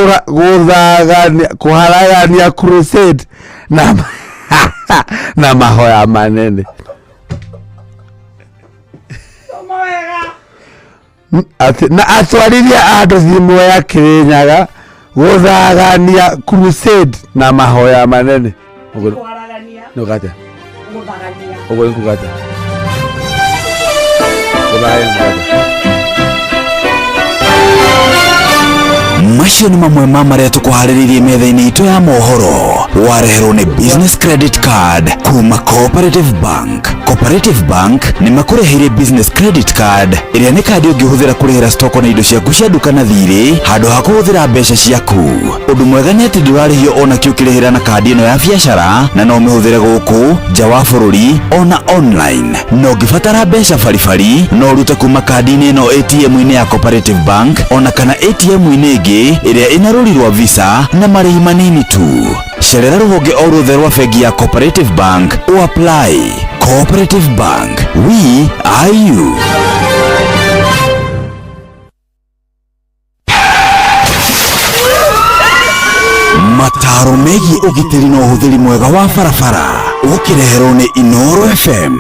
Gũthagania kũharagania crusade na na mahoya manene. Thoma wega. Na atwarithia a thimũ ya Kirinyaga gũthagania crusade na mahoya manene. Ũguo Kũharagania. nĩ uga atĩa? Gũthagania. Ũguo nĩ kuga atĩa? Gũthagania nĩ kuga atĩa? Macio nĩ mamwe ma marĩa tũkũharĩrĩirie metha-inĩ itũ ya mohoro. Wareherwo nĩ Business Credit Card kuma Cooperative Bank. Cooperative Bank nĩ makũreheire Business Credit Card, ĩrĩa nĩ kandi ũngĩhũthĩra kũrĩhĩra stoko na indo ciaku cia nduka na thirĩ handũ ha kũhũthĩra mbeca ciaku. Ũndũ mwega nĩ atĩ ndũrarĩhio ona kĩ ũkĩrĩhĩra na kandi ĩno ya biacara, na no ũmĩhũthĩre gũkũ nja wa bũrũri ona online. Na ũngĩbatara mbeca baribari, no ũrute kuma kandi-inĩ ĩno ATM-inĩ ya Cooperative Bank ona kana ATM-inĩ ĩngĩ ĩrĩa ĩna rũri rwa Visa na marĩhi manini tu. Cerera rũhonge o ruothe rwa bengi ya Cooperative Bank o apply. Cooperative Bank, we are you. Mataro megiĩ ũgitĩri na ũhũthĩri mwega wa barabara ũkĩreherwo nĩ Inoro FM.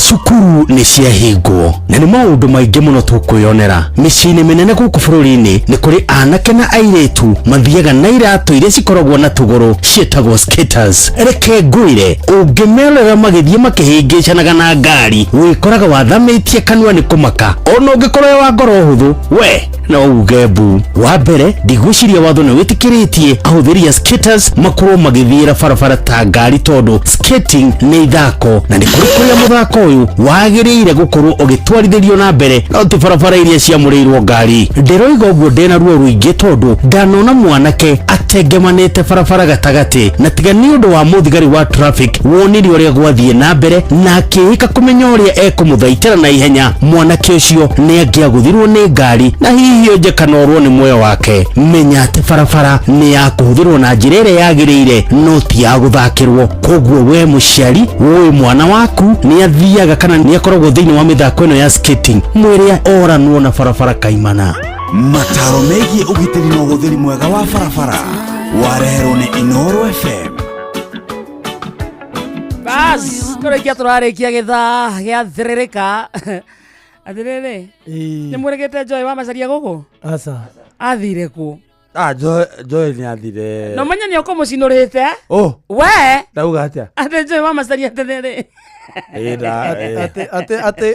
Cukuru nĩ ciahingwo na nĩ maũndũ maingĩ mũno tũkwĩyonera mĩciĩ-inĩ mĩnene gũkũ bũrũri-inĩ. Nĩ kũrĩ anake na airĩtu mathiaga na iratũ iria cikoragwo na tũgũrũ ciĩtagwo skaters. Reke ngwĩre, ũngĩmerorera magĩthiĩ makĩhĩngĩcanaga na ngari, wĩkoraga wathamĩtie kanua nĩ kũmaka. Ona ũngĩkorwo wĩ wa ngoro hũthũ, we no uge mbu. Wa mbere, ndigwĩciria watho nĩ wĩtĩkĩrĩtie ahũthĩri a skaters makorwo magĩthiĩra barabara ta ngari, tondũ skating nĩ ithako na nĩ kũrĩ kũrĩa mũthako ũyũ wagĩrĩire gũkorwo ũgĩtwarithĩrio na mbere, no ti barabara iria ciamũrĩirwo ngari. Ndĩroiga ũguo ndĩna ruo rũingĩ, tondũ ndanona mwanake atengemanĩte barabara gatagatĩ, na tiga nĩ ũndũ wa mũthigari wa traffic wonire ũrĩa gwathiĩ na mbere na akĩhĩka kũmenya ũrĩa ekũmũthaitĩra na ihenya, mwanake ũcio nĩ angĩagũthirwo nĩ ngari na hihi onje kana orwo nĩ muoyo wake. Menya atĩ barabara nĩ ya kũhũthĩrwo na njĩra ĩrĩa yagĩrĩire, no ti ya gũthakĩrwo. Koguo we mũciari ũĩ mwana waku nĩ athiaga kana nĩ akoragwo thĩinĩ wa mĩthako ĩno ya skating, mwĩre oranwo na barabara kaimana. Mataro megiĩ ũgitĩri na ũhũthĩri mwega wa barabara wareherwo nĩ Inoro FM. Bas, kũrĩkia tũrarĩkia gĩthaa gĩa thĩrĩrĩka. Atĩrĩrĩ, nĩ mwĩrĩgĩte Joy wa Macaria gũkũ? Aca. Athire kũ? Ah, Joy Joy nĩ athire. Na ũmenye nĩ ũkũmũcinũrĩte. Oh, we ndauga atĩa? Atĩ Joy wa Macaria, atĩrĩrĩ. Ĩ, nda- ĩ.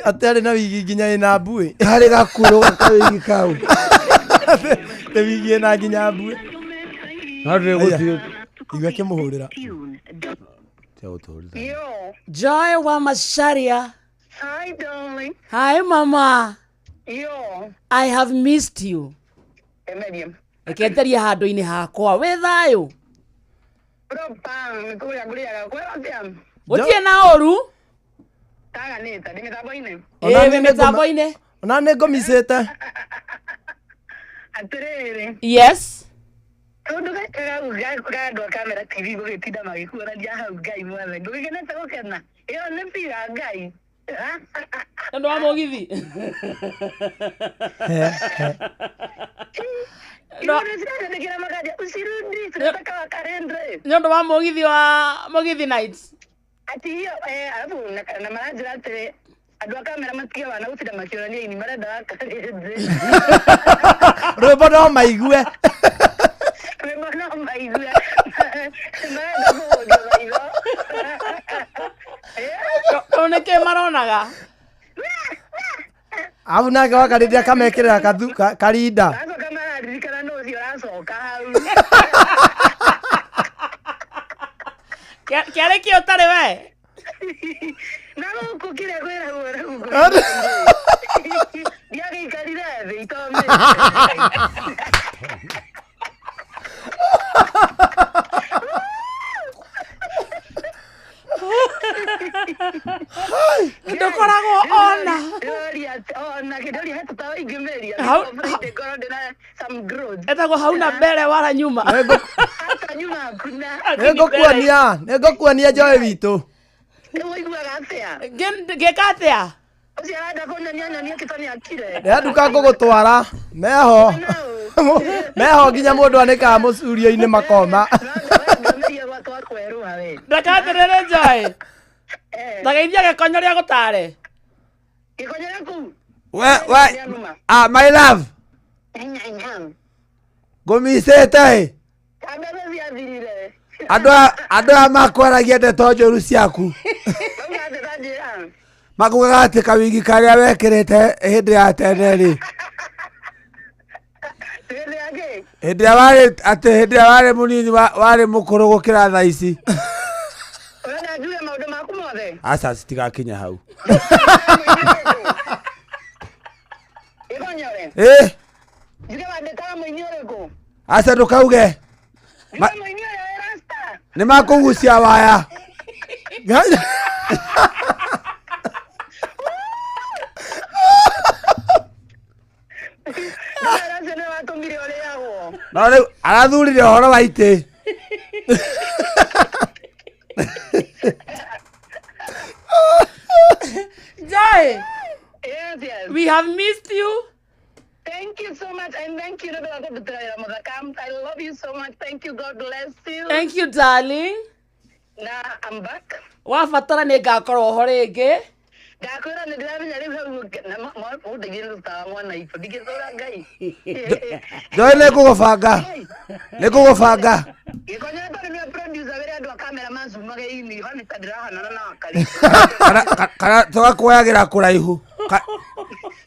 Atĩ arĩ na wigi nginya ĩna mbuĩ. Karĩ gakuũ kawigi kau. Nĩ wigi ĩna nginya mbuĩ. No ndĩrĩ gũtirĩ. Igua akĩmũhũrĩra. Tia gũtũhũrĩra. Yo. Joy wa Macaria. Hi, darling. Hi, mama. Yo. I have missed you. Emeria. Reke njarie handũ-inĩ hakwa. Wĩ thayũ? Propa, kũrĩa ngũrĩaga. Kwĩra atĩa? Gũtirĩ na ũru. Taganĩte, ndĩ mĩtambo-inĩ. Ona Ĩ, niĩ wĩ mĩtambo-inĩ. Ona nĩ ngũmicĩte. Atĩrĩrĩ. Yes. Tondũ gaka kau ga andũ a Kamera TV gũgĩtinda magĩkuonania hau, Ngai mwathani. Ndũgĩkenete gũkena. Ĩyo nĩ bira Ngai. Nĩ ũndũ wa mũgithi. Indo nĩciranjandĩkĩra makanja, usirudi, tunataka wakarendre. Nĩ ũndũ wa mũgithi wa mũgithi nights. Ati hiyo eh, alafu na maranjĩra atĩrĩ, andũ a kamera matige wana gũtinda makĩonania ini marenda wakarendre. Rwĩmbo no maigue. Rwĩmbo no maigue. Marenda kũhũthio maitho. Tondũ nĩkĩ maronaga? Abu nake wakarĩria akamekĩrĩra kathu karinda. Aracoka mararirikana nũ ũcio ũracoka hau. Kĩarĩ kĩ ũtarĩ we? Na gũkũ kĩrĩa kwĩragwo rĩu ndiagĩikarire thĩ itomĩte. Ndũkoragwo ona. Ndĩroria ona kĩndoria he tũtawa ingĩmeria. Friday ngorwo ndĩna some growth. Etagwo hauna mbere wala nyuma. Hata nyuma hakuna. Nĩ ngũkuonia Joy witũ. Rĩu ũiguaga atĩa? Ngĩka atĩa? Ũcio arenda kũnyonia nyonie kĩto nĩ akire. Ndĩra nduka ngũgũtwara meho. Meho nginya mũndũ anĩkaga mũcurio-inĩ makoma. Ngamiria gwakwa kwerũha we. Ndakathĩrĩre Joy. Ndageithia gĩkonyo rĩa gũtare. Gĩkonyo gĩaku? We we ah my love. Ngũmicĩte. Kamera ciathirire. Andũ aya makwaragia ndeto njũru ciaku. Makugaga atĩ kawigi karĩa wekĩrĩte hĩndĩ ya tene rĩ. Hĩndĩ ĩrĩa warĩ atĩ hĩndĩ ĩrĩa warĩ mũnini warĩ mũkũrũ gũkĩra thaa ici. Ũrenda njuge maũndũ maku mothe? Aca citigakinya hau. Gĩkonyore. Ĩ. Njuge wandĩkaga mũini ũrĩkũ? Aca ndũkauge. Njuge mũini ũrĩa wĩ rasta? Nĩ makũgucia waya. No rĩu arathurire ũhoro wa itĩ. Joy. Yes, yes. We have missed you. Thank you so much, and thank you. I love you so much. Thank you. God bless you. Thank you, darling. Now I'm back. Wabatara nĩ ngakorwo ho rĩngĩ. Ndakwĩra nĩ ndĩramenya rĩu hau ũndeithie mwana itũ ndingĩthũra Ngai. Joy nĩ ngũgũbanga. Nĩ ngũgũbanga. Gĩkonyo tondũ nĩwe producer wĩra andũ a kamera macumage ini hona ta ndĩrahanana na wakari. Kana tũgakuoyagĩra kũraihu.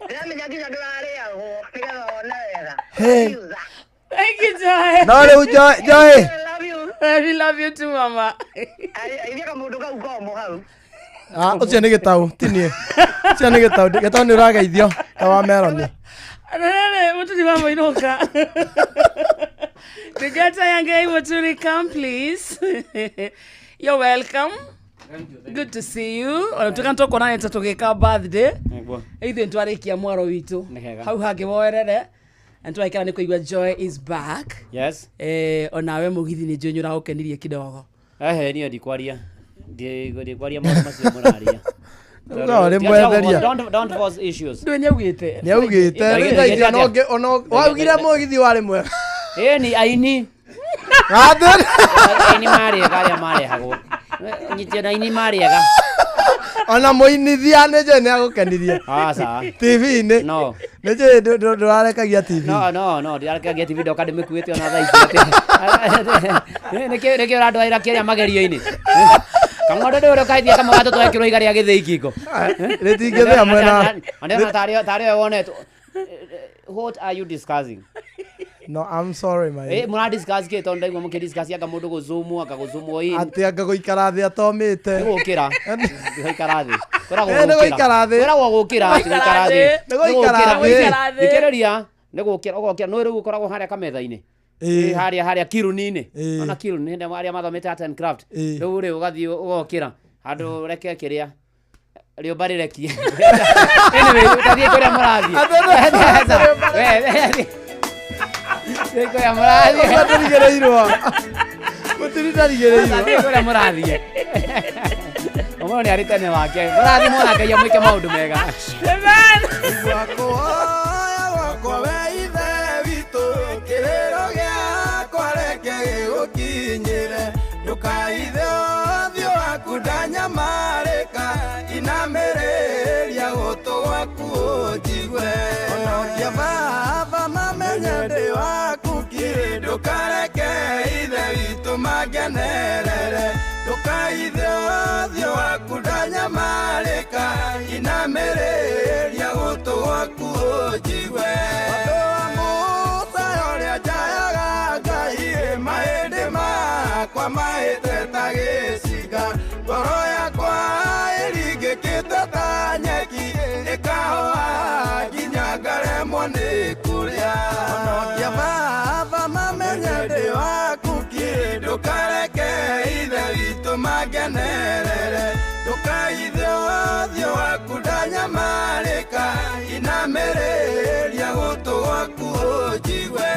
Ndĩramenya nginya ndũrarĩagwo nĩgetha wone wega. Hey. Thank you, Joy. No rĩu Joy. I love you. We love you too, mama. Aithia kamũndũ kau komũ hau. Ah, ũcio nĩ gĩtau, ti niĩ. Ũcio nĩ gĩtau, gĩtau nĩ ũrageithio ta wa meroni. Rere, Muturi wa Moinuka. Ndungata ya Ngai Muturi, come please. You're welcome. Good to see you. Ona tuka tukonane ta tugika birthday. Ithuĩ nĩtwarĩkia mwaro witũ. Hau hangĩ woerere. Na nĩtwaikara nĩ kũigua Joy is back. Yes. Onawe mũgithi nĩ njũĩ nĩũragũkenirie kidogo. Ehe, niĩ ndikwaria. Ndikwaria maũndũ macio mũraria. No, rĩ mwetheria. Don't force issues. Ndũĩ nĩaugĩte. Nĩaugĩte. Rĩu thaa ici ona ũngĩ ona waugire mũgithi warĩ mwega. Ĩni aini. Aini marĩega arĩa marehagwo. Nyitia na aini marĩega. Ona mũinithia nĩ njũĩ nĩagũkenirie. Aca. TV-inĩ. No. Nĩ njũĩ ndũrarekagia TV. No, ndirarekagia TV ndoka ndĩmĩkuĩte ona thaa ici. Nĩkĩo ũrandwarĩra kĩrĩa magerio-inĩ. Kamwana ndũĩ ũrĩa ũkahitia kamũgatũ twekĩrwo iga rĩa gĩthĩi kiko. Rĩtingĩthĩa mwena. Ndĩrona tarĩ we wonetwo. What are you discussing? No, I'm sorry, my. Mũra discuss kĩ tondũ ndaigua mũkĩ discuss anga mũndũ gũzoom anga gũzoom in. Atĩ anga gũikara thĩ atomĩte. Nĩ gũkĩra. Gũikara thĩ. Nĩ gũikara thĩ. Kwĩragwo gũkĩra, ti gũikara thĩ. Nĩ gũikara thĩ. Thikĩrĩria, nĩ gũkĩra, ũgokĩra. Nĩ rĩu ũkoragwo harĩa kametha-inĩ. Harĩa kiruni-inĩ. Ona kiruni hĩndĩ arĩa mathomete art and craft. Rĩu rĩ ũgathiĩ ũgokĩra. Handũ reke kĩrĩa. Rĩũmba rĩrekie. Anyway, ũtathiĩ kũrĩa mũrathiĩ. Thiĩ kũrĩa mũrathiĩ. Ndarigĩrĩirwo. Mũtiri ndarigĩrĩirwo. Thiĩ kũrĩa mũrathiĩ. Ũmwe nĩ arĩ tene wake. Mũrathiĩ mwanake mwĩke maũndũ mega. Amen. Wakwa we ithe witũ kĩrĩro gĩakwa reke gĩgũkinyĩre ndũkaithe ũthiũ waku ndanyamarĩka inamĩrĩria gũtũ gwaku ũnjigue onokia baba mamenye ndĩ waku kiri ndũkareke ithe witũ mangenerere ndũkaithe ũthiũ waku ndanyamarĩka inamĩrĩria gũtũ gwaku ũnjigue Ũndũ wa Musa ũrĩa njayaga Ngai mahĩndĩ makwa mahĩte ta gĩcinga ngoro yakwa ĩringĩkĩte ta nyeki ĩkahoa nginya ngaremwo nĩ kũrĩa Honokia baba mamenye ndĩ waku kiri ndũkareke ithe witũ mangenerere ndũkaithe ũthiũ waku ndanyamarĩka inamĩrĩria gũtũ gwaku ũnjigue.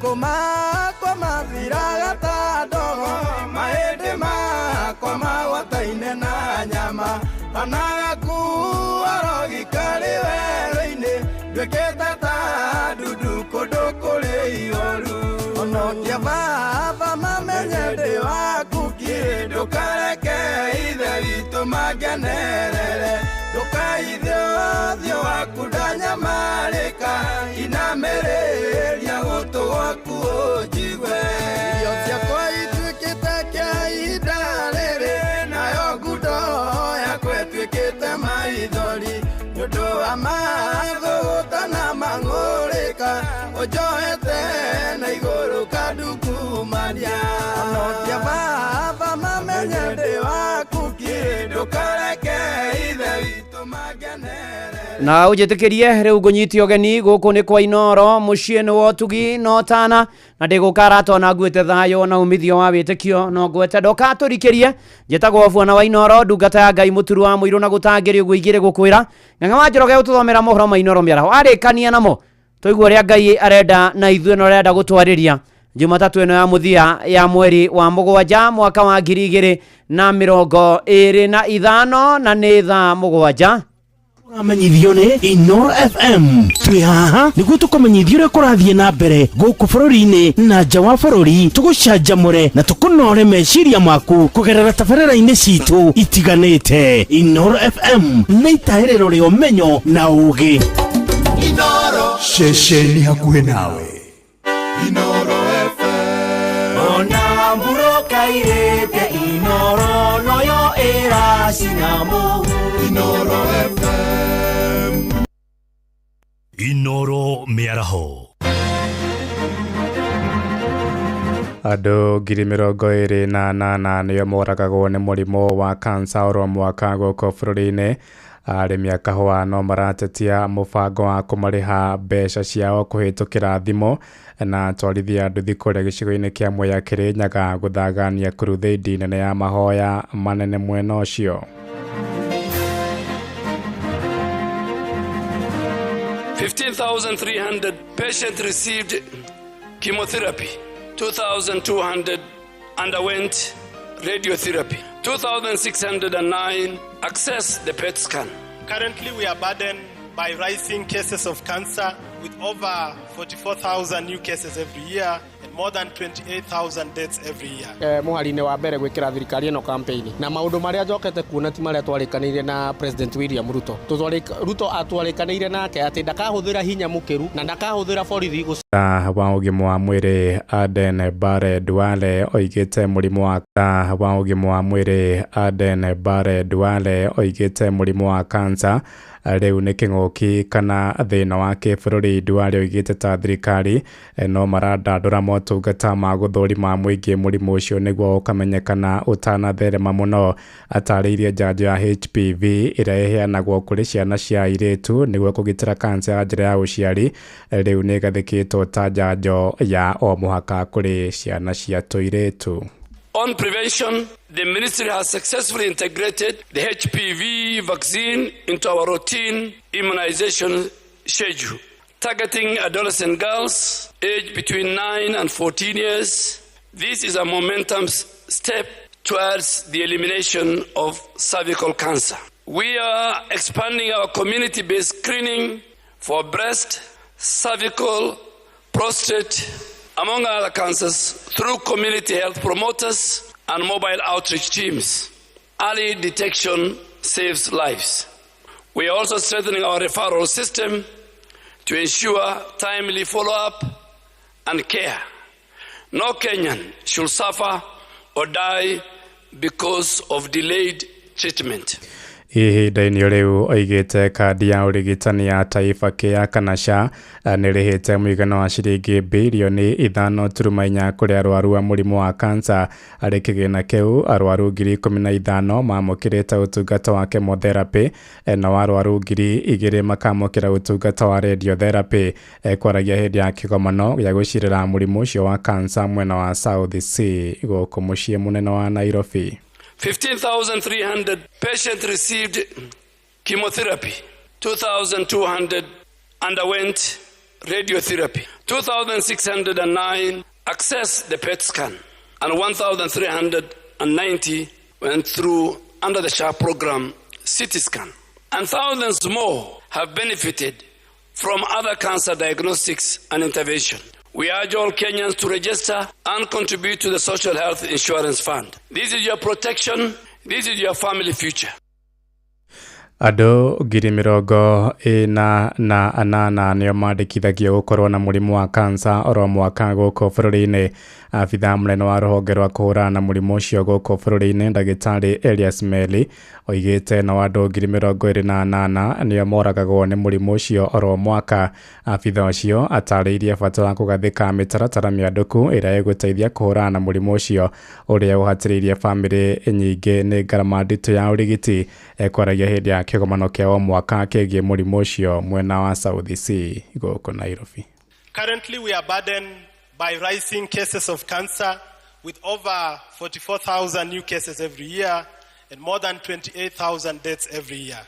Mahĩngũ makwa mathiraga ta ndogo, mahĩndĩ makwa magwataine na nyama. Kana gakua rogi karĩ werũ-inĩ, nduĩkĩte ta ndundu kũndũ kũrĩ ihoru. Honokia baba mamenye ndĩ waku kĩ, ndũkareke ithe witũ mangenerere. Ndũkaithe ũthiũ waku ndanyamarĩka, inamĩrĩria gũtũ gwaku ũnjigue. Irio ciakwa ituĩkĩte kĩa ihinda rĩrĩ, nayo ngundo yakwa ĩtuĩkĩte maithori. Nĩ ũndũ wa mathũgũta na mang'ũrĩka, ũnjoete na igũrũ kandungumania. Honokia baba mamenye ndĩ waku kĩ, ndũkareke ithe witũ mangenerere. Na ũnjĩtĩkĩrie rĩu ngũnyite ũgeni gũkũ nĩ kwa Inoro mũciĩ nĩ wa ũtugi na ũtana, na ndĩgũkara na nguĩte thayũ na umithio wa wĩtĩkio no ngwete ndũkatũrikĩrie. Njĩtagwo Bwana wa Inoro, ndungata ya Ngai mũturu wa mũirũ na gũtangĩrĩ ũguo igĩrĩ gũkwĩra Ng'ang'a wa Njoroge ũtũthomera mohoro ma Inoro mĩaraho arĩkania namo tũigue ũrĩa Ngai arenda na ithuĩ na ũrenda gũtwarĩria Jumatatũ ĩno ya mũthia ya mweri wa mũgwanja mwaka wa 2025 na nĩ thaa 7. Ũramenyithio nĩ Inoro FM. Twĩ haha nĩguo tũkũmenyithie ũrĩa kũrathiĩ na mbere gũkũ bũrũri-inĩ na nja wa bũrũri, tũgũcanjamũre na tũkũnore meciria maku kũgerera tabarĩra-inĩ citũ itiganĩte. Inoro FM nĩ itahĩrĩro rĩa ũmenyo na ũũgĩ. Inoro ceceni hakuhĩ nawe. Inoro FM. Ona mburoka irĩte Inoro noyo ĩracina mũhu. Inoro FM. Inoro mĩaraho. Andũ 28,000 nĩo moragagwo nĩ mũrimũ wa kansa oro mwaka gũkũ bũrũri-inĩ. Arĩmi a kahũa no maratetia mũbango wa kũmarĩha mbeca ciao kũhĩtũkĩra thimũ, na atwarithia nduthi kũrĩa gĩcigo-inĩ kĩa Mwea Kĩrĩnyaga gũthagania kuruthĩndi nene ya mahoya manene mwena ũcio. 15,300 patients received chemotherapy, 2,200 underwent radiotherapy, 2,609 accessed the PET scan. Currently, we are burdened by rising cases of cancer with over 44,000 new cases every year and more than 28,000 deaths every year. Mũhari-inĩ wa mbere gwĩkĩra thirikari ĩno campaign na maũndũ marĩa njokete kuona ti marĩa twarĩkanĩire na President William Ruto. Ruto atwarĩkanĩire nake atĩ ndakahũthĩra hinya mũkĩru na ndakahũthĩra borithi. Wa ũgima wa mwĩrĩ Aden Barre Duale oigĩte mũrimũ wa wa ũgima wa mwĩrĩ Aden Barre Duale oigĩte mũrimũ wa kansa rĩu nĩ kĩng'ũki kana thĩna wa kĩbũrũri. Duale oigĩte ta thirikari no marandandũra motungata ma gũthũrima mũingĩ mũrimũ ũcio nĩguo ũkamenyekana ũtanatherema mũno. Atarĩirie njanjo ya HPV ĩrĩa ĩheanagwo kũrĩ ciana cia airĩtu nĩguo kũgitĩra kansa ya njĩra ya ũciari rĩu nĩ ĩgathĩkĩtwo ta njanjo ya o mũhaka kũrĩ ciana cia tũirĩtu. On prevention, the ministry has successfully integrated the HPV vaccine into our routine immunization schedule, targeting adolescent girls aged between 9 and 14 years. This is a momentum step towards the elimination of cervical cancer. We are expanding our community-based screening for breast, cervical, prostate, among other cancers, through community health promoters and mobile outreach teams. Early detection saves lives. We are also strengthening our referral system to ensure timely follow-up and care. No Kenyan should suffer or die because of delayed treatment. Ihinda-inĩ rĩu oigĩte kandi ya ũrigitani ya Taifa Care kana SHA nĩrĩhĩte mũigana wa ciringi birioni 5.4 kũrĩ arwaru a mũrimũ wa kansa. Arĩ kĩgĩna kĩu arwaru 15,000 mamũkĩrĩte ũtungata wa chemotherapy na wa arwaru 2,000 makamũkĩra ũtungata wa radiotherapy. Kwaragia hĩndĩ ya kĩgomano gĩa gũcirĩra mũrimũ ũcio wa kansa mwena wa South C gũkũ mũciĩ mũnene wa Nairobi. 15,300 patients received chemotherapy, 2,200 underwent radiotherapy, 2,609 accessed the PET scan, and 1,390 went through under the SHA program CT scan. And thousands more have benefited from other cancer diagnostics and intervention. We urge all Kenyans to register and contribute to the Social Health Insurance Fund. This is your protection. This is your family future. Andũ 48,000 nĩo mandĩkithagio gũkorwo na mũrimũ wa kansa oro mwaka gũkũ bũrũri-inĩ. Abithaa mũnene wa rũhonge rwa kũhũrana na mũrimũ ũcio gũkũ bũrũri-inĩ ndagĩtarĩ Elias Meli oigĩte no andũ 28,000 nĩo moragagwo nĩ mũrimũ ũcio oro mwaka. Abithaa ũcio atarĩirie bata wa kũgathĩka mĩtaratara mĩandũku ĩrĩa ĩgũteithia kũhũrana na mũrimũ ũcio ũrĩa ũhatĩrĩirie bamĩrĩ nyingĩ nĩ ngarama nditũ ya ũrigiti. Ekwaragia hĩndĩ ya kĩgomano kĩa o mwaka kĩgiĩ mũrimũ ũcio mwena wa South C gũkũ Nairobi. Currently we are burdened by rising cases of cancer with over 44,000 new cases every year and more than 28,000 deaths every year.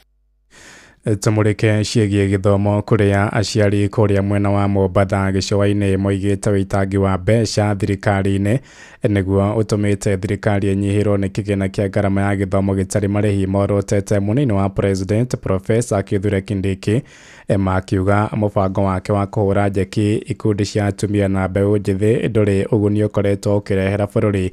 Tumurike ciĩgiĩ gĩthomo kũrĩa aciari kũrĩa mwena wa Mombatha gĩcũa-inĩ moigĩte wĩitangi wa mbeca thirikari-inĩ nĩguo ũtũmĩte thirikari ĩnyihĩrwo nĩ kĩgĩna kĩa ngarama ya gĩthomo gĩtarĩ marĩhi morotete mũnini wa President Professor Kithure Kindiki makiuga mũbango wake wa kũhũra njeki ikundi cia atumia na mbeũ njĩthĩ ndũrĩ ũguni ũkoretwo ũkĩrehera bũrũri.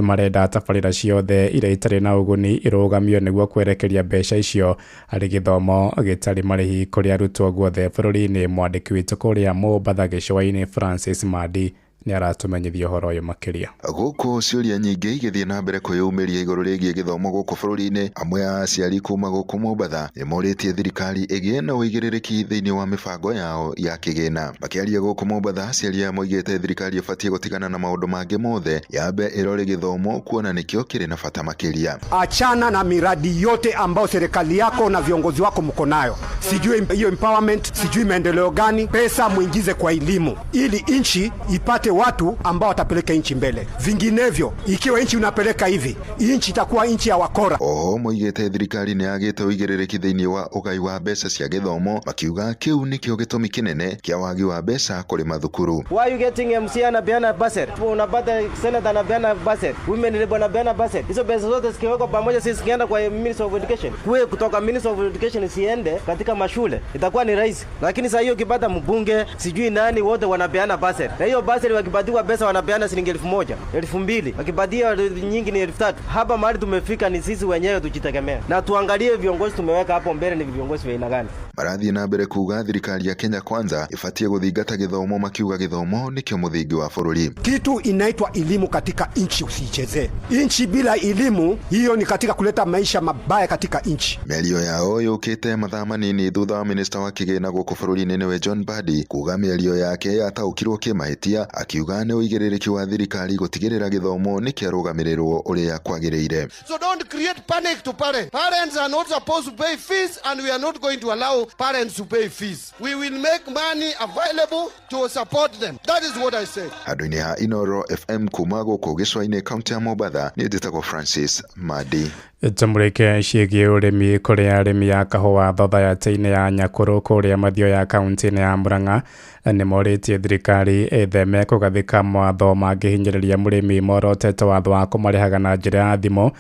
Marenda tabarĩra ciothe iria itarĩ na ũguni irũgamio nĩguo kwerekeria mbeca icio harĩ gĩthomo gĩtarĩ marĩhi kũrĩ arutwo guothe bũrũri-inĩ. Mwandĩki witũ kũrĩa Mombatha gĩcũa-inĩ Francis Mandi nĩ aratumenyithia ũhoro ũyũ makĩria. Gũkũ ciũria nyingĩ igĩthiĩ na mbere kwĩyumĩria igũrũ rĩgiĩ gĩthomo gũkũ bũrũri-inĩ, amwe a aciari kuma gũkũ Mombatha nĩmorĩtie thirikari ĩgĩe na ũigĩrĩrĩki thĩinĩ wa mĩbango yao ya kĩgĩna. Makĩaria gũkũ Mombatha, aciari aya moigĩte thirikari ĩbatiĩ gũtigana na maũndũ mangĩ mothe, yambe ĩrore gĩthomo kuona nĩkĩo kĩrĩ na bata makĩria. Achana na miradi yote ambayo serikali yako na viongozi wako mko nayo, sijui hiyo empowerment, sijui maendeleo gani, pesa muingize kwa elimu ili nchi ipate watu ambao watapeleka nchi mbele. Vinginevyo, ikiwa nchi unapeleka hivi, nchi itakuwa nchi ya wakora. Oho moigĩte thirikari nĩ yagĩte ũigĩrĩrĩki thĩinĩ wa ũgai wa mbeca cia gĩthomo, makiuga kĩu nĩkĩo gĩtũmi kĩnene kĩa wagi wa mbeca kũrĩ mathukuru. Why you getting MC anapeana bursary? Unapata senator anapeana bursary, women rep anapeana bursary. Hizo pesa zote zikiwekwa pamoja sisi zikienda kwa Ministry of Education. Kuwe kutoka Ministry of Education siende katika mashule, itakuwa ni rahisi. Lakini sasa hiyo ukipata mbunge, sijui nani, wote wanapeana bursary. Na hiyo bursary wakipatiwa pesa wanapeana shilingi 1000, 2000, wakipatia nyingi ni 3000. Hapa mahali tumefika ni sisi wenyewe tujitegemea. Na tuangalie viongozi tumeweka hapo mbele ni viongozi wa aina gani. Marathiĩ na mbere kuga thirikari ya Kenya Kwanza ifatie gũthingata gĩthomo, makiuga gĩthomo nĩkĩo mũthingi wa bũrũri. Kitu inaitwa elimu katika nchi usiichezee. Nchi bila elimu hiyo ni katika kuleta maisha mabaya katika nchi. Mĩario yao yũkĩte mathaa manini thutha wa minista wa kĩgĩna gũkũ bũrũri-inĩ nĩwe John Mbadi kuga mĩario yake yataũkirwo kĩmahĩtia, akiuga nĩ ũigĩrĩrĩki wa thirikari gũtigĩrĩra gĩthomo nĩkĩarũgamĩrĩrwo ũrĩa kwagĩrĩire. So don't create panic to parents. Parents are not supposed to pay fees and we are not going to allow parents to pay fees. We will make money available to support them. That is what I say. Handũ-inĩ ha Inoro FM kuma gũkũ gĩcũa-inĩ kaunti ya Mombatha, niĩ njĩtagwo Francis Madi. Tumurike ciĩgiĩ ũrĩmi kũrĩa arĩmi a kahũa thothaitĩ-inĩ ya Nyakũrũ kũrĩa Mathioya kaunti-inĩ ya Murang'a nĩmorĩtie thirikari ĩtheme kũgathĩka mawatho mangĩhinyĩrĩria mũrĩmi morotete watho wa kũmarĩhaga na njĩra ya thimũ,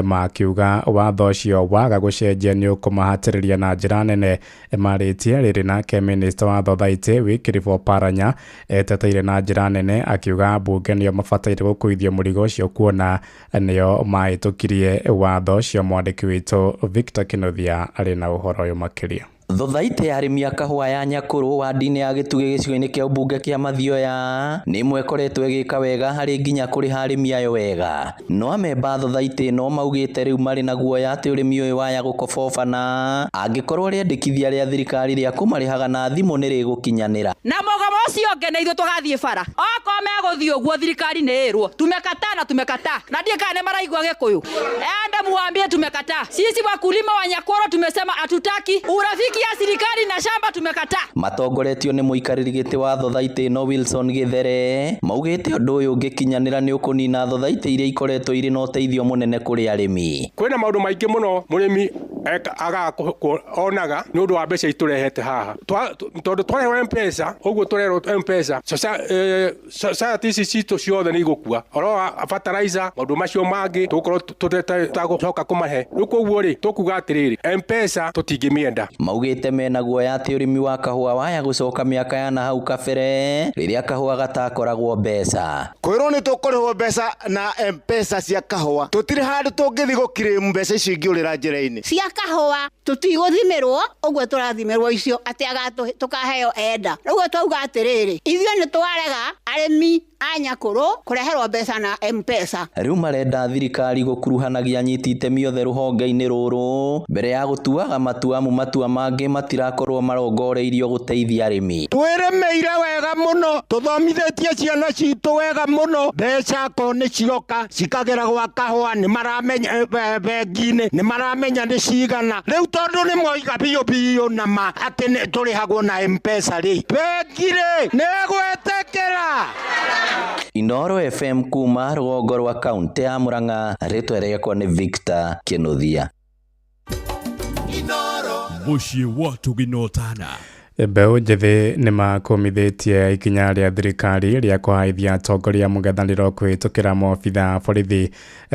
makiuga watho ũcio waga gũcenjia nĩ ũkũmahatĩrĩria na njĩra nene. Marĩtie rĩrĩ nake minista wa thothaitĩ Wycliffe Oparanya eteteire na njĩra nene akiuga mbunge nĩo mabataire gũkuithio mũrigo ũcio kuona nĩo mahĩtũkirie watho ũcio. Mwandĩki witũ Victor Kinothia arĩ na ũhoro ũyũ makĩria. Thothaitĩ ya arĩmi a kahũa ya Nyakũrũ wadi-inĩ ya Gĩtugĩ gĩcigo-inĩ kĩa ũmbunge kĩa Mathioya nĩ ĩmwe ĩkoretwo ĩgĩka wega harĩ nginya kũrĩha arĩmi ayo wega. No amemba a thothaitĩ ĩno maugĩte rĩu marĩ na guoya atĩ ũrĩmi ũyũ waya gũkobobana angĩkorwo rĩendekithia rĩa thirikari rĩa kũmarĩhaga na thimũ nĩ rĩgũkinyanĩra. Na mũgomo ũcio ũngĩ na ithuĩ tũgathiĩ bara okorwo megũthiĩ ũguo thirikari nĩ ĩrwo tumekataa na tumekataa, na ndiĩ kana nĩ maraigua Gĩkũyũ. Enda muambie tumekataa. Sisi wakulima wa Nyakũrũ tumesema hatutaki urafiki ya serikali na shamba, tumekataa. Matongoretio nĩ mũikarĩri gĩtĩ wa thothaitĩ ĩno Wilson Githere maugĩte ũndũ ũyũ ũngĩkinyanĩra nĩ ũkũnina thothaitĩ iria ikoretwo irĩ na ũteithio mũnene kũrĩ arĩmi. Kwĩna maũndũ maingĩ mũno mũrĩmi Agaga onaga nĩ ũndũ wa mbeca itũrehete haha. Tondũ twarehwo M-Pesa, ũguo tũrerwo M-Pesa, society ici citũ ciothe nĩ igũkua. Oro fertilizer, maũndũ macio mangĩ, tũgũkorwo tũtagũcoka kũmahe. Rĩu koguo rĩ, tũkuga atĩrĩrĩ, M-Pesa tũtingĩmĩenda. Maugĩte mena guoya atĩ ũrĩmi wa kahũa waya gũcoka mĩaka ya na hau kabere rĩrĩa kahũa gatakoragwo mbeca. Kwĩrwo nĩ tũkũrĩhwo mbeca na M-Pesa cia kahũa, tũtirĩ handũ tũngĩthiĩ gũkirĩmu mbeca icio ingĩũrĩra njĩra-inĩ. Cia kahũa tũtigũthimĩrwo ũguo tũrathimĩrwo icio atĩ tũkaheo enda. Rĩu twauga atĩrĩrĩ, ithuĩ nĩ twarega arĩmi a Nyakũrũ kũreherwo mbeca na M-Pesa. Rĩu marenda thirikari gũkuruhanagia anyiti itemi othe rũhonge-inĩ rũrũ mbere ya gũtuaga matua amu matua mangĩ matirakorwo marongoreirio gũteithia arĩmi. Twĩrĩmĩire wega mũno, tũthomithĩtie ciana citũ wega mũno, mbeca ko nĩ cioka cikagera gwa kahũa, nĩ maramenya bengi-inĩ, nĩ maramenya nĩ cigana. Rĩu tondũ nĩ moiga biũ biũ na ma atĩ nĩ tũrĩhagwo na M-Pesa rĩ, bengi rĩ nĩ ĩgwĩtĩkĩra. Inooro FM kuma rũgongo rwa kaunti ya Murang'a, rĩtwa rĩakwa nĩ Victor Kinuthia. Mũciĩ wa Tũginotana. Mbeũ njĩthĩ nĩ makũmithĩtie ikinya rĩa thirikari rĩa kũhaithia atongoria mũng'ethanĩro kũhĩtũkĩra maobitha a borithi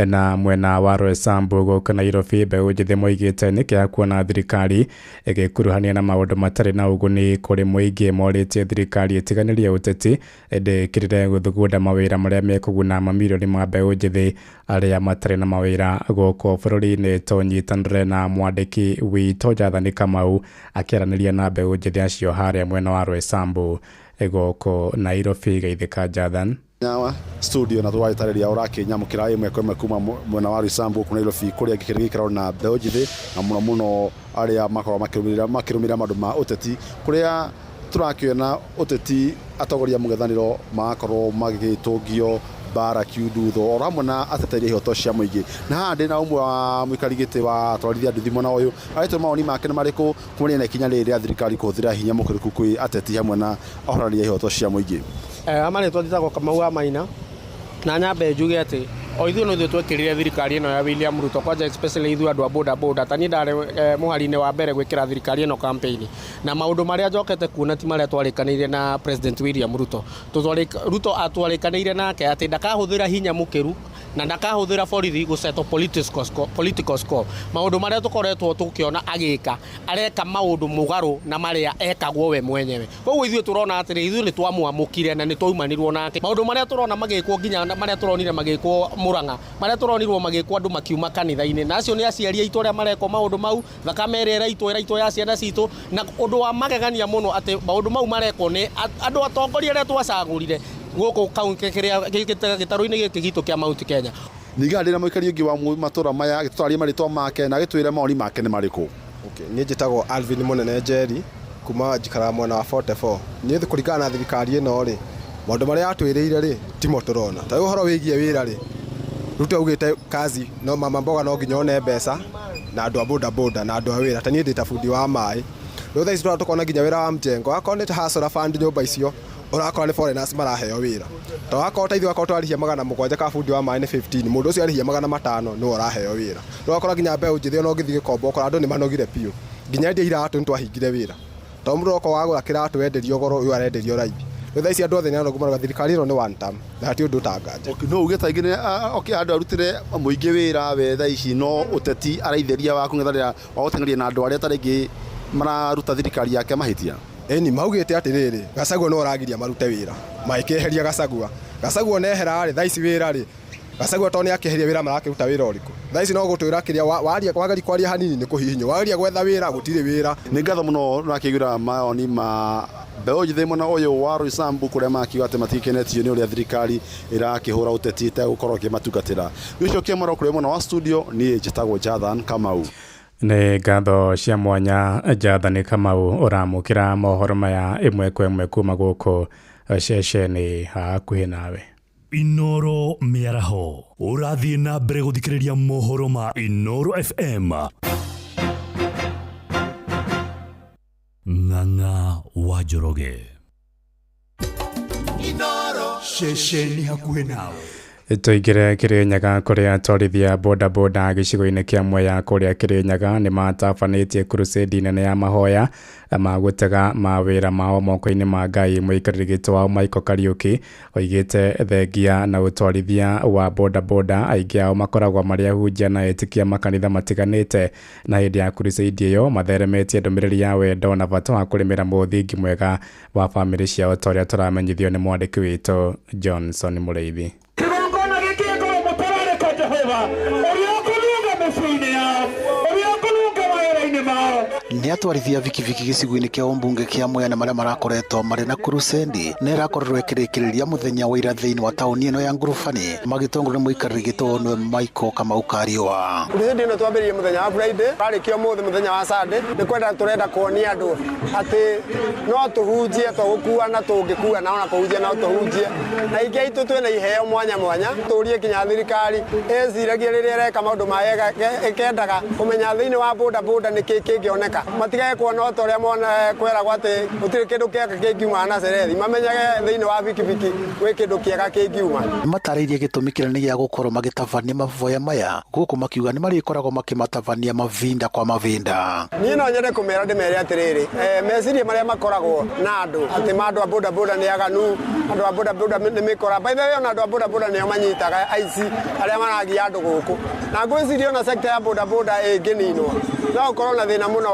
na mwena wa Roysambu gũkũ Nairobi. Mbeũ njĩthĩ moigĩte nĩ kĩeha kuona thirikari ĩgĩkuruhania na maũndũ matarĩ na ũguni kũrĩ mũingĩ. Morĩtie thirikari ĩtiganĩrie ũteti ĩndĩ ĩkĩrĩre gũthugunda mawĩra marĩa mekũguna mamirioni ma mbeũ njĩthĩ arĩa matarĩ na mawĩra gũkũ bũrũri-inĩ. Tũnyitanĩre na mwandĩki witũ Jathani Kamau akĩaranĩria na mbeũ njĩthĩ acio harĩa mwena wa Roysambu gũkũ Nairobi. Geithĩka Jathan. Nyawa studio na twagĩtarĩria ũrakĩnyamũkĩra ĩmwe kwa ĩmwe kuma mwena wa Roysambu gũkũ Nairobi kũrĩa gĩikaro na mbeũ njĩthĩ na mũno mũno arĩa makoragwo makĩrũmĩrĩra maũndũ ma ũteti, kũrĩa tũrakĩona ũteti atongoria mũng'ethanĩro magakorwo magĩgĩtũngio mbara kiundutho oro hamwe na ateteria ihoto cia mũingĩ. Na haha ndĩ na ũmwe wa mũikari gĩtĩ wa atwarithia nduthi mwena ũyũ agĩtwo mawoni make nĩ marĩkũ kumania na ikinya rĩrĩ rĩa thirikari kũhũthĩra hinya mũkĩrũku kwĩ ateti hamwe na ahorani a ihoto cia mũingĩ. Amarĩtwa njĩtagwo Kamau wa Maina, na nyambe njuge atĩ o ithuĩ no ithuĩ twekĩrire thirikari ĩno ya William Ruto, kwanja especially ithuĩ andũ a boda boda. Ta niĩ ndarĩ mũhari-inĩ wa mbere gwĩkĩra thirikari ĩno campaign, na maũndũ marĩa njokete kuona ti marĩa twarĩkanĩire na President William Ruto. Ruto atwarĩkanĩire nake atĩ ndakahũthĩra hinya mũkĩru na ndakahũthĩra borithi gũsettle political score. Maũndũ marĩa tũkoretwo tũkĩona agĩka, areka maũndũ mũgarũ na marĩa ekagwo we mwenyewe. Koguo ithuĩ tũrona atĩrĩ, ithuĩ nĩ twamwamũkire na nĩ twaumanirwo nake. Maũndũ marĩa tũrona magĩkwo, nginya marĩa tũronire magĩkwo Murang'a, marĩa tũronirwo magĩkwo andũ makiuma kanitha-inĩ, na acio nĩ aciari aitũ arĩa marekwo maũndũ mau, thakame ĩrĩa ĩraitwo ĩraitwo ya ciana citũ. Na ũndũ wa magegania mũno atĩ maũndũ mau marekwo nĩ andũ atongoria arĩa twacagũrire gũkũ kaunti kĩrĩa gĩtarũ-inĩ gĩkĩ gitũ kĩa Mount Kenya. Ningĩ ndĩ na mũikari ũngĩ wa matũra maya agĩtũtarĩria marĩtwa make na agĩtwĩre mawoni make nĩ marĩkũ. Niĩ njĩtagwo Alvin Mũnene Njeri kuma njikaraga mwena wa 44. Niĩ kũringana na thirikari ĩno rĩ, maũndũ marĩa yatwĩrĩire rĩ timo tũrona. Ta rĩu ũhoro wĩgiĩ wĩra rĩ, Ruto augĩte kazi no mama mboga no nginya one mbeca na andũ a boda boda na andũ a wĩra. Ta niĩ ndĩ ta bundi wa maĩ, rĩu thaa ici tũrona tũkona nginya wĩra wa mjengo, akorwo nĩ ta hustler fund nyũmba icio ũrakora nĩ foreigners maraheo wĩra. Ta wakorwo ta ithuĩ akorwo twarĩhia 700 ka bundi wa maĩ nĩ 15, mũndũ ũcio arĩhia 500 nĩwe ũraheo wĩra. Rĩu ũgakora nginya mbeũ njĩthĩ ona ũngĩthiĩ gĩkomba ũkora andũ nĩ manogire biũ. Nginya endia iratũ nĩ twahingire wĩra, tondũ mũndũ okorwo wagũra kĩratũ enderio goro, ũyũ arenderio raithi. Rĩu thaa ici andũ othe nĩ anogu marauga thirikari ĩno nĩ one term na hatirĩ ũndũ ũtanganja. No uge ta ingĩ nĩ andũ arutĩre mũingĩ wĩra we thaa ici no ũteti araitheria wa kũng'ethanĩra wa gũteng'eria na andũ arĩa ta rĩngĩ mararuta thirikari yake mahĩtia. Ĩni maugĩte atĩrĩrĩ, Gachagua nĩwe ũragiria marute wĩra, magĩkĩeheria Gachagua. Gachagua nehera rĩ, thaa ici wĩra rĩ, Gachagua tondũ nĩakĩeheria wĩra marakĩruta wĩra ũrĩkũ? Thaa ici no gũtwĩra kĩrĩa waria, wageria kwaria hanini nĩ kũhihinywo, wageria gwetha wĩra gũtirĩ wĩra. Nĩ ngatho mũno nĩwakĩiguĩra mawoni ma mbeũ njĩthĩ mwena ũyũ wa Roysambu kũrĩa makiuga atĩ matikenetio nĩ ũrĩa thirikari ĩrakĩhũra ũteti ĩtegũkorwo ĩkĩmatungatĩra. Gĩcokia mwena kũrĩ mwena wa studio, niĩ njĩtagwo Jathan Kamau. Nĩ ngatho cia mwanya Jathani Kamau ũramũkĩra mohoro maya ĩmwe kwa ĩmwe kuma gũkũ ceceni hakuhĩ nawe. Inooro mĩaraho ũrathiĩ na mbere gũthikĩrĩria mohoro ma Inooro FM. Ng'ang'a wa Njoroge. Inooro ceceni hakuhĩ nawe. Tũingĩre Kĩrĩnyaga kũrĩa atwarithia bodaboda gĩcigo-inĩ kĩa Mwea kũrĩa Kĩrĩnyaga nĩ matabanĩtie crusade nene ya mahoya ma gũtega mawĩra mao moko-inĩ ma Ngai. Mũikarĩri gĩtĩ wao Michael Kariuki oigĩte thengia na ũtwarithia wa bodaboda aingĩ ao makoragwo marĩ ahunjia na etĩkia makanitha matiganĩte, na hĩndĩ ya crusade ĩyo matheremetie ndũmĩrĩri ya wendo na bata wa kũrĩmĩra mũthingi mwega wa bamĩrĩ ciao ta ũrĩa tũramenyithio nĩ mwandĩki witũ Johnson Mũrĩithi. Kĩgongona gĩkĩ ngorwo mũtararĩko Jehova ũrĩa ũkũrunga mĩciĩ-inĩ yao, ũrĩa ũkũrunga mawĩra-inĩ mao. Nĩ atwarithia bikibiki gĩcigo-inĩ kĩa ũmbunge kĩa Mwea na marĩa marakoretwo marĩ na kurucendi na ĩrakorirwo ĩkĩrĩkĩrĩria mũthenya wa ira thĩinĩ wa taũni ĩno ya Ngurubani magĩtongorio nĩ mũikarĩri gĩtĩ nĩwe Michael Kamau Kariũa. Crusade ĩno twambĩrĩirie mũthenya wa Friday, warĩkia ũmũthĩ mũthenya wa Sunday. Nĩ kwenda tũrenda kuonia andũ atĩ no tũhunjie to gũkuana tũngĩkuana, ona kũhunjia no tũhunjie. Na aingĩ aitũ twĩna iheo mwanya mwanya, tũrie nginya thirikari ĩciragie rĩrĩa ĩreka maũndũ mayo ĩkendaga kũmenya thĩinĩ wa boda boda nĩkĩ kĩngĩoneka. Matigage kuona o ta ũrĩa mona kweragwo atĩ gũtirĩ kĩndũ kĩega kĩngiuma Nacerethi, mamenyage thĩinĩ wa bikibiki gwĩ kĩndũ kĩega kĩngiuma. Nĩmatarĩirie gĩtũmi kĩnene gĩa gũkorwo magĩtabania mahoya maya gũkũ makiuga nĩmarĩkoragwo makĩmatabania mavinda kwa mavinda. Niĩ no nyende kũmera ndĩmere atĩrĩrĩ, meciria marĩa makoragwo na andũ atĩ ma andũ a boda boda nĩ aganu, andũ a boda boda nĩ mĩkora. By the way, ona andũ a boda boda nĩo manyitaga aici arĩa maragia andũ gũkũ. Na ngwĩciria ona sector ya boda boda ĩngĩninwo no ũkorwo na thĩna mũno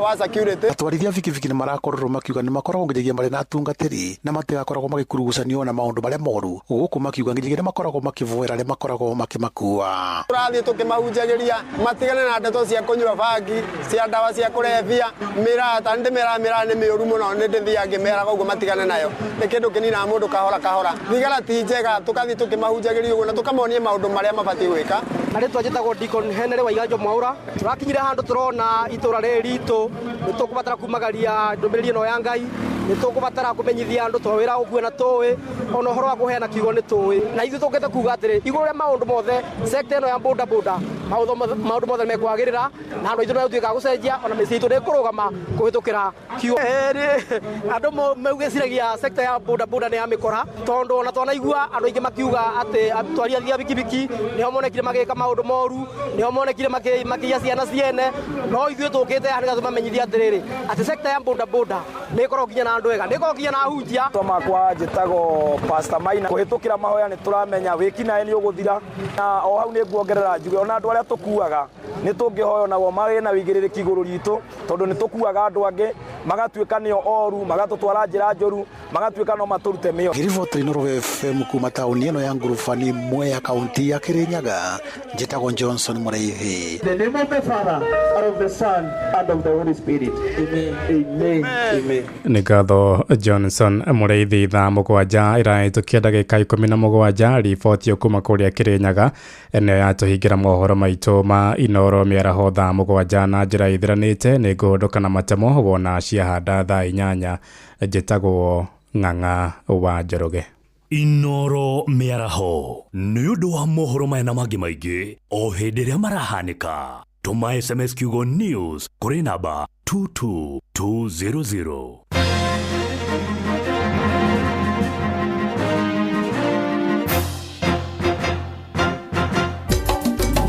wa security. Atwarithia bikibiki nĩmarakorirwo makiuga nĩmakoragwo nginyagia marĩ na atungatĩri na matigakoragwo magĩkurugucanio na maũndũ marĩa moru gũkũ makiuga nginyagia nĩmakoragwo makĩvoera arĩa makoragwo makĩmakua. Tũrathiĩ tũkĩmahunjagĩria matigane na ndeto cia kũnyua bangi, cia ndawa cia kũrebia, mĩraa, ta nĩndĩmeraga mĩraa nĩ mĩũru mũno, nĩndĩthiaga ngĩmeraga ũguo matigane nayo. Nĩ kĩndũ kĩninaga mũndũ kahora kahora. Thigara ti njega, tũkathiĩ tũkĩmahunjagĩria ũguo na tũkamonia maũndũ marĩa mabatiĩ gwĩka. Na rĩtwa njĩtagwo Deacon Henry Waiganjo Mwaura. Tũrakinyire handũ tũrona itũra rĩrĩ ritũ nĩtũkũbatara kumagaria ndũmĩrĩri ĩno ya Ngai, nĩtũkũbatara kũmenyithia andũ tondũ wĩra gũkua na tũĩ, ona ũhoro wa kũheana kiugo nĩ tũĩ. Na ithuĩ tũkĩte kuga atĩrĩ, igũrũ rĩa maũndũ mothe, sector ĩno ya boda boda, maũndũ mothe nĩmekwagĩrĩra, na andũ aitũ nĩmegũtuĩka a gũcenjia, ona mĩciĩ itũ nĩĩkũrũgama kũhĩtũkĩra kiugo. Andũ megwĩciragia sector ya boda boda nĩ ya mĩkora, tondũ ona twanaigua andũ aingĩ makiuga atĩ atwarithia a bikibiki nĩo monekire magĩka maũndũ moru, nĩo monekire makĩiya ciana ciene. No ithuĩ tũkĩte haha nĩgetha tũmamenyithie atĩrĩrĩ, atĩ sector ya boda boda nĩ ĩkoragwo nginya na andũ ega, nĩ ĩkoragwo nginya na ahunjia. Rĩtwa makwa njĩtagwo Pastor Maina. Kũhĩtũkĩra mahoya nĩ tũramenya wĩkinaĩ nĩ ũgũthira, na o hau nĩ nguongerera njuge ona andũ arĩa tũkuaga nĩ tũngĩhoya nao magĩe na wĩigĩrĩrĩki igũrũ ritũ, tondũ nĩ tũkuaga andũ angĩ magatuĩka nĩo oru, magatũtwara njĩra njũru, magatuĩka no matũrute mĩoyo. Ngĩribotera Inooro FM kuma taũni ĩno ya Ngurubani, Mwea, kaunti ya Kĩrĩnyaga, njĩtagwo Johnson Mũrĩithi. In the name of the Father, and of the Son, and of the Holy Spirit. Amen. Amen. Amen. Nĩ ngatho Johnson Mũrĩithi. Thaa 7 ĩrahĩtũkia ndagĩka 17, riboti kuma kũrĩa Kĩrĩnyaga nĩyo yatũhingĩra mohoro maitũ ma Inooro mĩaraho thaa 7 na njĩra ĩthiranĩte. Nĩ ngũhũndũka na matemo wona ciahanda thaa 8. Njĩtagwo Ng'ang'a wa Njoroge. Inooro mĩaraho nĩ ũndũ wa mohoro maya na mangĩ maingĩ o hĩndĩ ĩrĩa marahanĩka. Tũma SMS kiugo news kũrĩ namba 22200.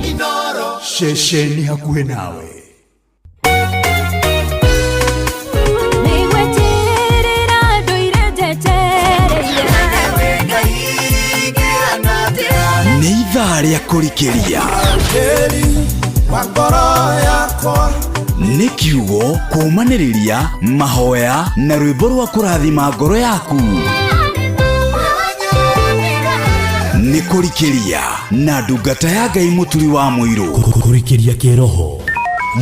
Inooro. Ceceni hakuhĩ nawe. Nĩ ithaa rĩa kũrikĩria. Nĩ kiugo kũũmanĩrĩria, mahoya na rwĩmbo rwa kũrathima ngoro yaku. Nĩ kũrikĩria na ndungata ya Ngai Mũturi wa Mũirũ. Kũrikĩria kĩroho.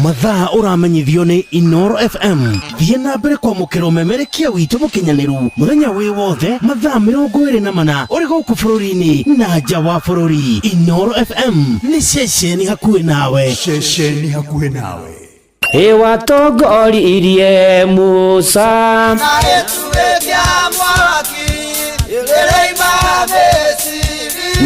Mathaa ũramenyithio nĩ Inooro FM. Thiĩ na mbere kwamũkĩra ũmemerekia witũ mũkinyanĩru mũthenya wĩ wothe mathaa 24 ũrĩ gũkũ bũrũri-inĩ na nja wa bũrũri. Inooro FM nĩ ceceni hakuhĩ nawe. Ceceni hakuhĩ nawe. Ĩwatongoririe Musa. Na ĩtuĩke mwaki, ĩrĩima Misiri.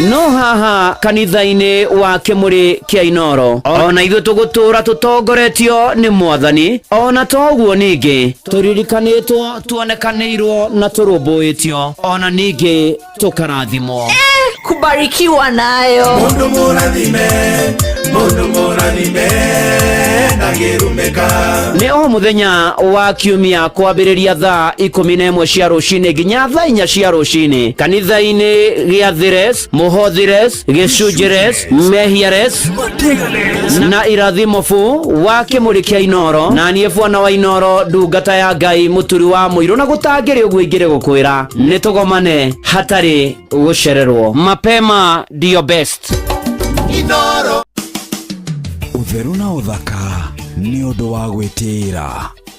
No haha kanitha-inĩ wa kĩmũrĩ kĩa Inooro ona ithuĩ tũgũtũra tũtongoretio nĩ Mwathani, ona toguo ningĩ tũririkanĩtwo, tuonekanĩirwo na tũrũmbũĩtio, ona ningĩ tũkarathimwo. Kubarikiwa nayo. Mundu murathime, mundu murathime ndangĩrumĩka. Nĩ o mũthenya wa kiumia kwambĩrĩria thaa 11 cia rũcinĩ nginya thaa 4 cia rũcinĩ kanitha-inĩ gĩa Thires, Mũhothires, Gĩcunjĩres, Mehiares na Irathimo bu wa kĩmũrĩ kĩa Inoro, na niĩ bwana wa Inoro, ndungata ya Ngai, mũturi wa mũirũ, na gũtangĩrĩ ũguo ingĩrĩ gũkwĩra nĩ tũgomane hatarĩ gũcererwo. Mapema ndio best. Inoro. Ũtheru na ũthaka nĩ ũndũ wa gwĩtĩĩra.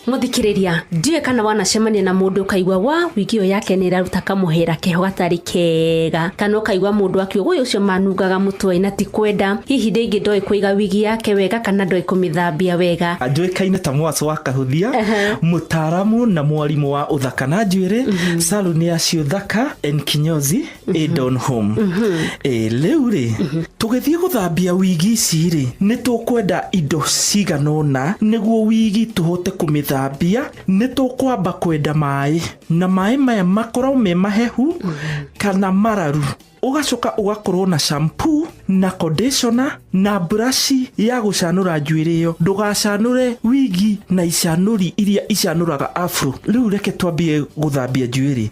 Muthikiriria, ndiũĩ kana wanacemania na mũndũ ũkaigua wa wiki ĩyo yake nĩ ĩraruta kamũhera keho gatarĩ kega, kana ũkaigua mũndũ akiuga ũyũ ũcio manungaga mũtwe na ti kwenda, hihi rĩngĩ ndoĩ kũiga wigi yake wega kana ndoĩ kũmĩthambia wega. Njũĩkaine ta Mwaco wa Kahuthia, mũtaaramu na mwarimũ wa ũthaka na njuĩrĩ, saluni ya Ciũthaka and Kinyozi Edon Home. Rĩu rĩ, tũgĩthiĩ gũthambia wigi ici rĩ, nĩ tũkwenda indo cigana ũna nĩguo wigi tũhote kũmĩthambia. Nĩ tũkwamba kwenda maĩ, na maĩ maya makorwo me mahehu kana mararu. Ũgacoka ũgakorwo na shampoo na conditioner na burashi ya gũcanũra njuĩrĩ ĩyo. Ndũgacanũre wigi na icanũri iria icanũraga afro. Rĩu reke twambie gũthambia njuĩrĩ.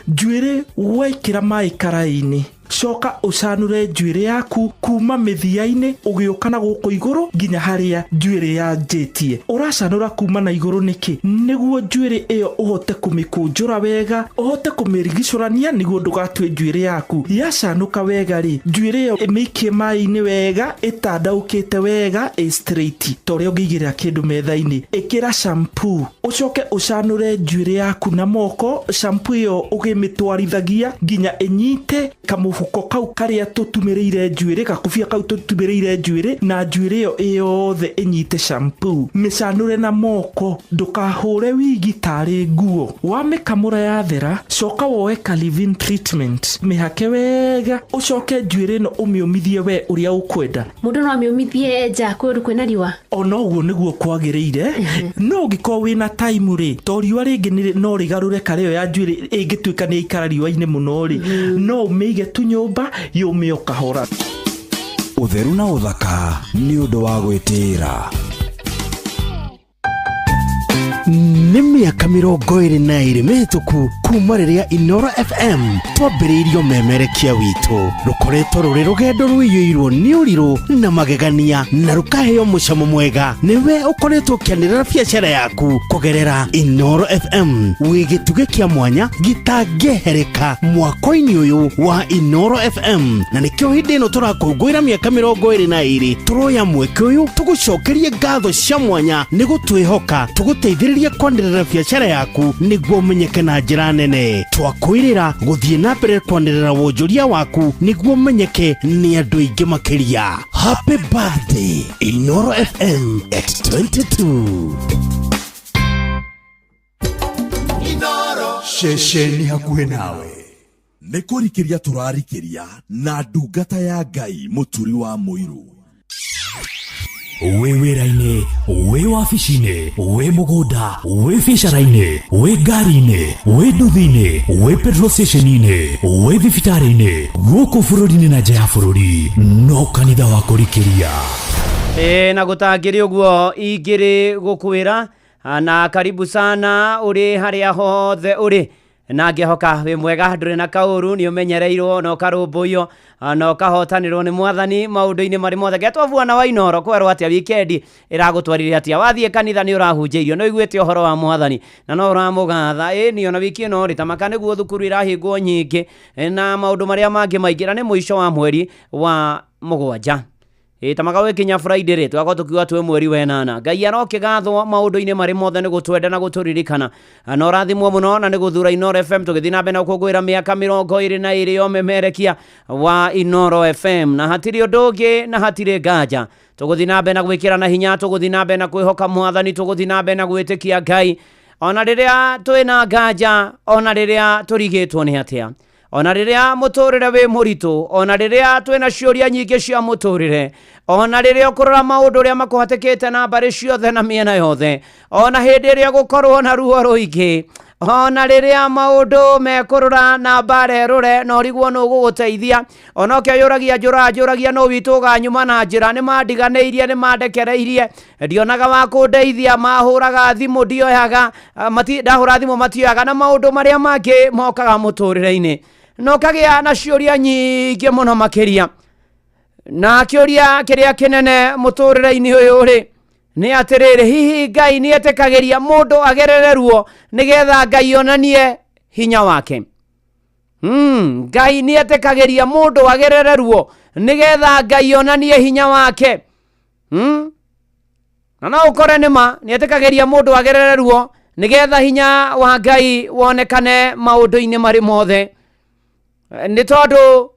Njuĩrĩ wekĩra maĩ karaĩ-inĩ, coka ũcanũre njuĩrĩ yaku kuma mĩthia-inĩ ũgĩũka na gũkũ igũrũ nginya harĩa njuĩrĩ yanjĩtie. Ũracanũra kuma na igũrũ nĩkĩ? Nĩguo njuĩrĩ ĩyo ũhote kũmĩkũnjũra wega, ũhote kũmĩrigicũrania nĩguo ndũgatue njuĩrĩ yaku. Yacanũka wega rĩ, njuĩrĩ ĩyo ĩmĩikie maĩ-inĩ wega, ĩtandaũkĩte wega, ĩ straight ta ũrĩa ũngĩigĩrĩra kĩndũ metha-inĩ. Ĩkĩra shampoo, ũcoke ũcanũre njuĩrĩ yaku na moko. Shampoo ĩyo ũgĩmĩtwarithagia nginya ĩnyite kamũhuko kau karĩa tũtumĩrĩire njuĩrĩ, gakũbia kau tũtumĩrĩire njuĩrĩ, na njuĩrĩ ĩyo ĩyothe ĩnyite shampoo. Mĩcanũre na moko, ndũkahũre wigi tarĩ nguo. Wamĩkamũra yathera, coka woe ka leave-in treatment, mĩhake wega, ũcoke njuĩrĩ ĩno ũmĩũmithie we ũrĩa ũkwenda. Mũndũ no amĩũmithie nja kũndũ kwĩna riũa? Ona ũguo nĩguo kwagĩrĩire, no ũngĩkorwo wĩna time rĩ, to riũa rĩngĩ no rĩgarũre karĩo ya njuĩrĩ ĩngĩtuĩka nĩ ĩikara riũa-inĩ mũno rĩ, no ũmĩige tu nyũmba yũme o kahora. Ũtheru na ũthaka nĩ ũndũ wa gwĩtĩĩra. Nĩ mĩaka 22 mĩhĩtũku kuma rĩrĩa Inoro FM twambĩrĩirio memerekia witũ. Rũkoretwo rũrĩ rũgendo rũiyũirwo nĩ ũrirũ na magegania na rũkaheo mũcamo mwega. Nĩwe ũkoretwo ũkĩanĩrĩra biacara yaku kũgerera Inoro FM, wĩ gĩtugĩ kĩa mwanya gĩtangĩehereka mwako-inĩ ũyũ wa Inoro FM. Na nĩkĩo hĩndĩ ĩno tũrakũngũĩra mĩaka 22, tũroya mweke ũyũ tũgũcokerie ngatho cia mwanya nĩ gũtwĩhoka tũgũteithĩrĩria kwanĩrĩra biacara yaku nĩguo ũmenyeke na njĩra nene. Twakwĩrĩra gũthiĩ na mbere kwanĩrĩra wonjoria waku nĩguo ũmenyeke nĩ andũ aingĩ makĩria. Happy birthday Inoro FM at 22. Inoro. Ceceni hakuhĩ nawe nĩ kũrikĩria tũrarikĩria na ndungata ya Ngai mũturi wa mũirũ. Wĩ wĩra-inĩ, wĩ wabici-inĩ, wĩ mũgũnda, wĩ biacara-inĩ, wĩ ngari-inĩ, wĩ nduthi-inĩ, wĩ petrol station-inĩ, wĩ thibitarĩ-inĩ, gũkũ bũrũri-inĩ na nja ya bũrũri, no kanitha wa kũrikĩria. Na gũtangĩrĩ ũguo ingĩrĩ gũkwĩra na karibu sana ũrĩ harĩa hothe ũrĩ, na ngĩhoka wĩ mwega, ndũrĩ na kaũru, nĩ ũmenyereirwo na ũkarũmbũiyo na ũkahotanĩrwo nĩ mwathani maũndũ-inĩ marĩ mothe. Getwo bwana wa Inoro, kwerwo atĩa wikendi ĩragũtwarire atĩa? Wathiĩ kanitha nĩ ũrahunjĩirio, nĩ ũiguĩte ũhoro wa mwathani na no ũramũgatha. Ĩni ona wiki ĩno rĩ, tamaka nĩguo thukuru irahingwo nyingĩ na maũndũ marĩa mangĩ maingĩ, na nĩ mũico wa mweri wa 7. Tamaka gwĩkinya Friday rĩ, twakorwo tũkiuga twĩ mweri wa 8. Ngai arokĩgathwo maũndũ-inĩ marĩ mothe nĩ gũtwenda na gũtũririkana. Na ũrathimwo mũno na nĩ gũthura Inoro FM tũgĩthiĩ na mbere na gũkũngũĩra mĩaka 22 ya ũmemerekia wa Inoro FM. Na hatirĩ ũndũ ũngĩ na hatirĩ nganja. Tũgũthiĩ na mbere na gwĩkĩra na hinya, tũgũthiĩ na mbere na kwĩhoka mwathani, tũgũthiĩ na mbere na gwĩtĩkia Ngai. Ona rĩrĩa twĩna nganja, ona rĩrĩa tũrigĩtwo nĩ atĩa, ona rĩrĩa mũtũrĩre wĩ mũritũ, ona rĩrĩa twĩna ciũria nyingĩ cia mũtũrĩre, ona rĩrĩa ũkũrora maũndũ ũrĩa makũhatĩkĩte na mbarĩ ciothe na mĩena yothe, ona hĩndĩ ĩrĩa gũkorwo na ruo rũingĩ, Ona rĩrĩa maũndũ mekũrũra na mbara ĩrũre na ũrigwo nũ ũgũgũteithia, ona ũkeyũragia njũra njũragia nũ witũ ũganyuma na njĩra. Nĩ mandiganĩirie, nĩ mandekereirie, ndionaga wa kũndeithia, mahũraga thimũ ndioyaga, ndahũra thimũ matioyaga, na maũndũ marĩa mangĩ mokaga mũtũrĩre-inĩ. Na ũkagĩa na ciũria nyingĩ mũno makĩria. Na kĩũria kĩrĩa kĩnene mũtũrĩre-inĩ ũyũ rĩ, nĩ atĩrĩrĩ, hihi Ngai nĩ etĩkagĩria mũndũ agerere ruo nĩgetha Ngai onanie hinya wake? Ngai nĩ etĩkagĩria mũndũ agerere ruo nĩgetha Ngai onanie hinya wake. Na no ũkore nĩ ma nĩ etĩkagĩria mũndũ agerere ruo nĩgetha hinya wa Ngai wonekane maũndũ-inĩ marĩ mothe. Nĩ tondũ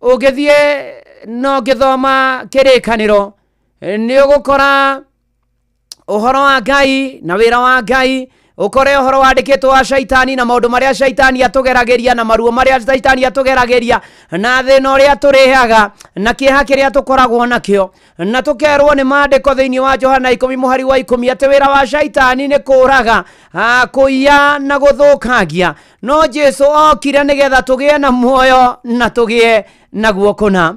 ũngĩthiĩ no ngĩthoma kĩrĩkanĩro nĩ ũgũkora ũhoro wa Ngai na wĩra wa Ngai, ũkore ũhoro wandĩkĩtwo wa shaitani na maũndũ marĩa shaitani atũgeragĩria na maruo marĩa shaitani atũgeragĩria na thĩna ũrĩa tũrĩhaga na kĩeha kĩrĩa tũkoragwo nakĩo. Na tũkerwo nĩ maandĩko thĩinĩ wa Johana 10 mũhari wa 10 atĩ wĩra wa shaitani nĩ kũũraga, kũiya na gũthũkangia. No Jesu okire nĩgetha tũgĩe na muoyo na tũgĩe naguo kũna.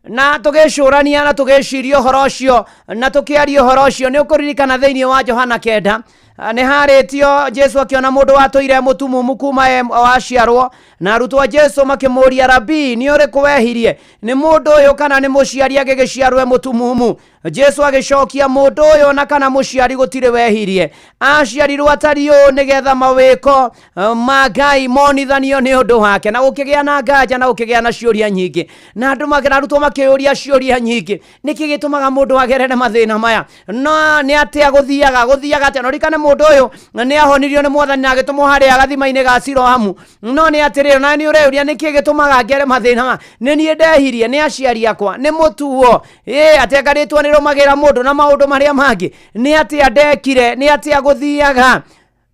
Na tũgĩcũrania na tũgĩciria ũhoro ũcio na tũkĩaria ũhoro ũcio, nĩ ũkũririkana thĩinĩ wa Johana 9 nĩ harĩtio Jesu akĩona mũndũ watũire mũtumumu kuma waciarwo, na arutwo a Jesu makĩmũũria, Rabii, nĩ ũrĩkũ wehirie, nĩ mũndũ ũyũ kana nĩ mũciari agĩgĩciarwo e mũtumumu? Jesu agĩcokia, mũndũ ũyũ na kana mũciari gũtirĩ wehirie, aciarirwo atariĩ ũũ nĩgetha mawĩko ma Ngai monithanio nĩ ũndũ wake. Na gũkĩgĩa na nganja na gũkĩgĩa na ciũria nyingĩ, na andũ arutwo makĩũria ciũria nyingĩ, nĩkĩ gĩtũmaga mũndũ agerere mathĩna maya? No nĩ atĩa gũthiaga atĩa? No ririkane mũndũ ũyũ nĩ ahonirio nĩ Mwathani na agĩtũmwo harĩa gathima-inĩ ga Siloamu. No nĩ atĩrĩrĩ, na nĩ ũreyũria nĩkĩ gĩtũmaga ngere mathĩna maya? Nĩ niĩ ndehirie? Nĩ aciari akwa? Nĩ mũtuo? Atĩ ngarĩtwo nĩ rũmagĩra mũndũ na maũndũ marĩa mangĩ? Nĩ atĩa ndekire? Nĩ atĩa gũthiaga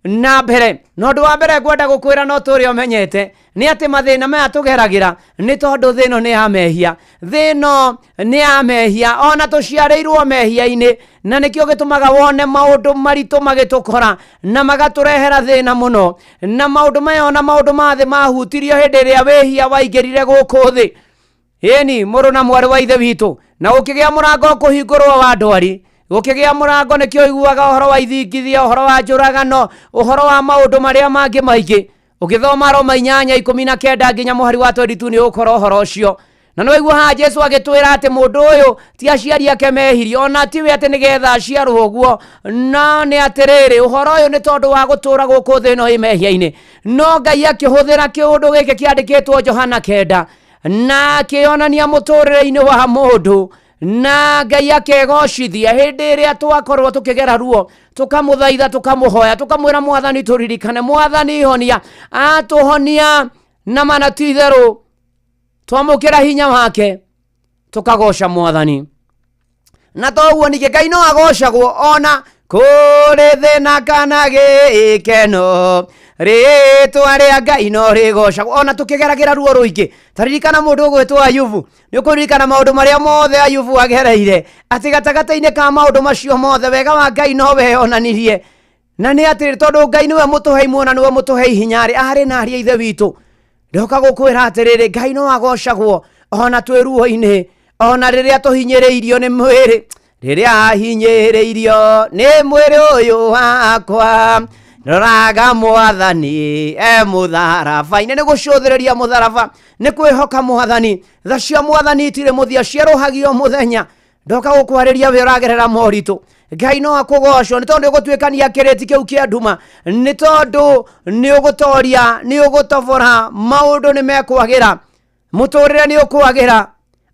na mbere? Na ũndũ wa mbere ngwenda gũkwĩra no tũrĩa ũmenyete nĩ atĩ mathĩna maya tũgeragĩra nĩ tondũ thĩ ĩno nĩ ya mehia. Thĩ ĩno nĩ ya mehia, ona tũciarĩirwo mehia-inĩ, na nĩkĩo gĩtũmaga wone maũndũ maritũ magĩtũkora na magatũrehera thĩna mũno. Na maũndũ maya ona maũndũ ma thĩ mahutirio hĩndĩ ĩrĩa wĩhia waingĩrire gũkũ thĩ. Ĩni mũrũ na mwarĩ wa ithe witũ, na gũkĩgĩa mũrango kũhingũrwo wa ndwari, gũkĩgĩa mũrango nĩkĩo ũiguaga ũhoro wa ithingithia, ũhoro wa njũragano, ũhoro wa maũndũ marĩa mangĩ maingĩ. Ũgĩthoma Roma 8:19 nginya mũhari wa 22 nĩ ũgũkora ũhoro ũcio. Na nĩ waigua haha Jesu agĩtwĩra atĩ mũndũ ũyũ ti aciari ake mehirie, ona tiwe atĩ nĩgetha aciarwo ũguo, no nĩ atĩrĩrĩ, ũhoro ũyũ nĩ tondũ wa gũtũũra gũkũ thĩ ĩno ĩ mehia-inĩ. No Ngai akĩhũthĩra kĩũndũ gĩkĩ kĩandĩkĩtwo Johana 9 na akĩonania mũtũũrĩre-inĩ wa mũndũ, na Ngai akegocithia hĩndĩ ĩrĩa twakorwo tũkĩgera ruo, tũkamũthaitha, tũkamũhoya, tũkamwĩra Mwathani tũririkane, Mwathani honia, atũhonia na mana ti itherũ twamũkĩra hinya wake tũkagoca Mwathani. Na toguo ningĩ Ngai no agocagwo ona kũrĩ thĩna kana gĩkeno, rĩtwa rĩa Ngai no rĩgocagwo ona tũkĩgeragĩra ruo rũingĩ. Ta ririkana mũndũ ũgwĩtwo Ayubu, nĩ ũkũririkana maũndũ marĩa mothe Ayubu agereire, atĩ gatagatĩ-inĩ ka maũndũ macio mothe wega wa Ngai no weyonanirie. Na nĩ atĩrĩ, tondũ Ngai nĩwe mũtũhei muoyo na nĩwe mũtũhei hinya rĩ, arĩ na arĩ a ithe witũ. Ndoka gũkwĩra atĩrĩrĩ, Ngai no agocagwo ona twĩ ruo-inĩ, ona rĩrĩa tũhinyĩrĩirio nĩ mwĩrĩ, rĩrĩa hinyĩrĩirio nĩ mwĩrĩ ũyũ wakwa, roraga Mwathani e mũtharaba-inĩ. Nĩ gũcũthĩrĩria mũtharaba, nĩ kwĩhoka Mwathani. Tha cia Mwathani itirĩ mũthia, cierũhagio mũthenya. Ndoka gũkwarĩria we ũragerera moritũ, Ngai no akũgocwo nĩ tondũ ũgũtuĩkania kĩrĩti kĩu kĩa nduma, nĩ tondũ nĩ ũgũtoria, nĩ ũgũtobora, maũndũ nĩ mekwagĩra, mũtũrĩre nĩ ũkwagĩra.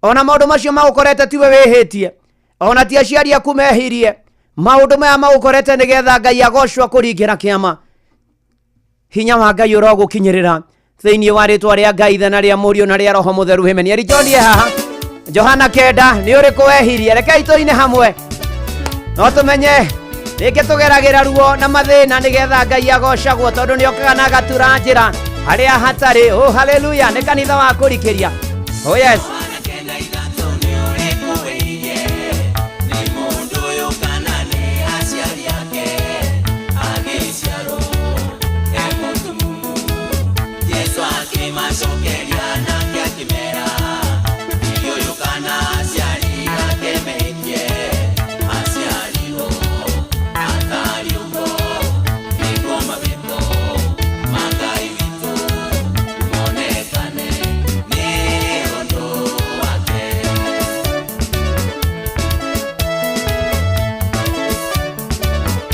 Ona maũndũ macio magũkorete tiwe wĩhĩtie, ona ti aciari aku mehirie, maũndũ maya magũkorete nĩgetha Ngai agocwo akũringĩra kĩama. Hinya wa Ngai ũrogũkinyĩrĩra thĩinĩ wa rĩtwa rĩa Ngai Ithe na rĩa Mũriũ na rĩa Roho Mũtheru. Amen. Eri John ye haha Johana 9 nĩ ũrĩkũ wehirie? Rekei tũine hamwe, no tũmenye rĩngĩ tũgeragĩra ruo na mathĩna nĩgetha Ngai agocagwo, tondũ nĩ okaga na agatura njĩra harĩa hatarĩ. Oh, haleluya! Nĩ kanitha wa kũrikĩria. Oh yes.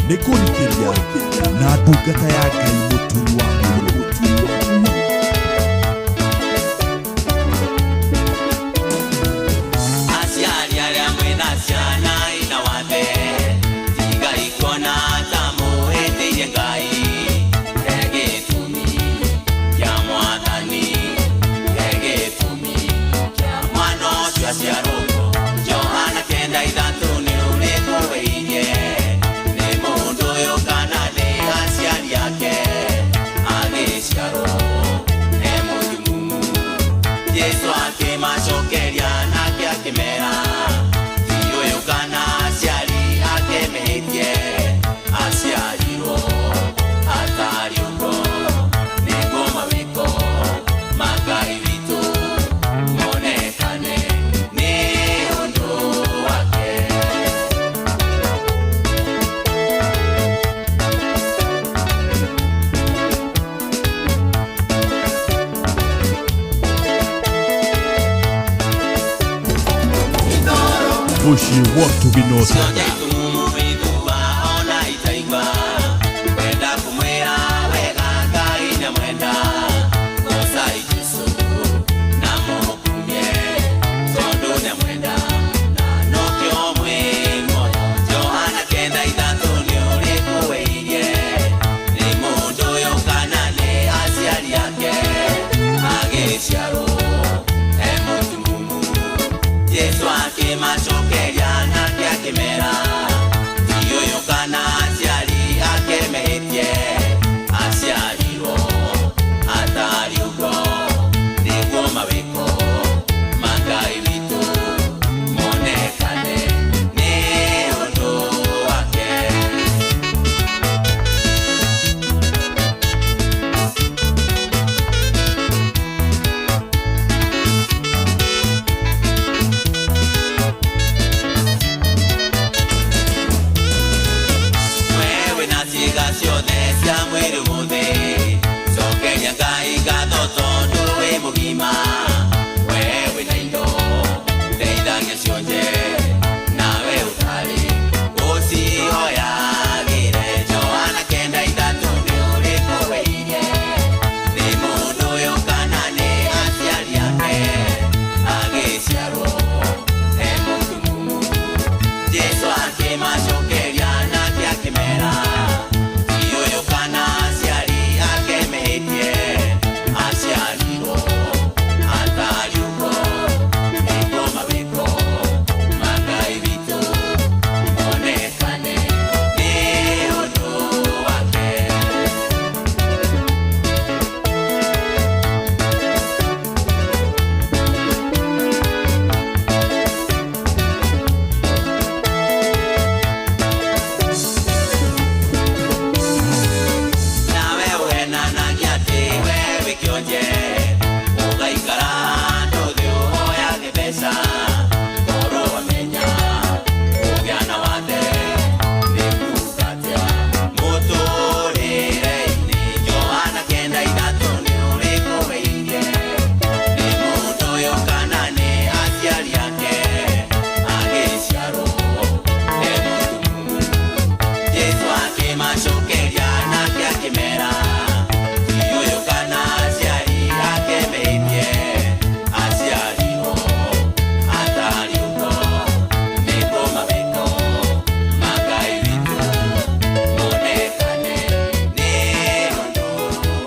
Nĩ kũrikĩria na ndungata ya Ngai Mũturi wa Mũirũ. Aciari arĩa mwĩna ciana ina wathe, tigai kuona ta mũhĩtĩirie Ngai. He gĩtũmi kĩa Mwathani, he gĩtũmi kĩa mwana ũcio aciarwo. Johana 9:3 nĩ ũrĩkũ wĩirie, nĩ mũndũ ũyũ kana nĩ aciari ake agĩciarwo e mũtumumu. Jesu akĩmacokeria nake akĩmera, ti ũyũ kana aciari ake mehĩtie, aciarirwo atarĩ ũguo, nĩguo mawĩko ma Ngai witũ monekane nĩ ũndũ wake. Mũciĩ wa Tuginosa. Ona itaigua kwenda kumwĩra wega Ngai nĩamwenda, goocai Jesũ na mũkumie tondũ nĩamwenda na nokĩo mwĩ muoyo. Johana 9:3 nĩ ũrĩkũ wĩirie, nĩ mũndũ ũyũ kana nĩ aciari ake agĩciarwo e mũtumumu. Jesu akĩmacokeria nake akĩmera, ti ũyũ kana aciari ake mehĩtie, aciarirwo atarĩ ũguo, nĩguo mawĩko ma Ngai witũ monekane nĩ ũndũ wake. Wewe na ciĩga ciothe cia mwĩrĩ ũmũthĩ, cokeria Ngai ngatho tondũ wĩ mũgima. Wewe na indo teithagia cionje, nawe ũtarĩ ũcihoyagĩre. Johana 9:3 nĩ ũrĩkũ wĩirie, nĩ mũndũ ũyũ kana nĩ aciari ake agĩciarwo e mũtumumu. Jesu akĩmacokeria nake akĩmera, ti ũyũ kana aciari ake mehĩtie, aciarirwo atarĩ ũguo, nĩguo mawĩko ma Ngai witũ monekane nĩ ũndũ wake. Nawe ũhenanagia atĩ we wĩ kĩonje, ũgaikara handũ thĩ ũhoyage mbeca, korwo wamenya kũgĩa na wathe nĩ kuuga atĩa mũtũrĩre-inĩ. Johana 9:3 nĩ ũrĩkũ wĩirie, nĩ mũndũ ũyũ kana nĩ aciari ake agĩciarwo e mũtumumu. Jesu akĩmacokeria nake akĩmera, ti ũyũ kana aciari ake mehĩtie, aciarirwo atarĩ ũguo, nĩguo mawĩko ma Ngai witũ monekane nĩ ũndũ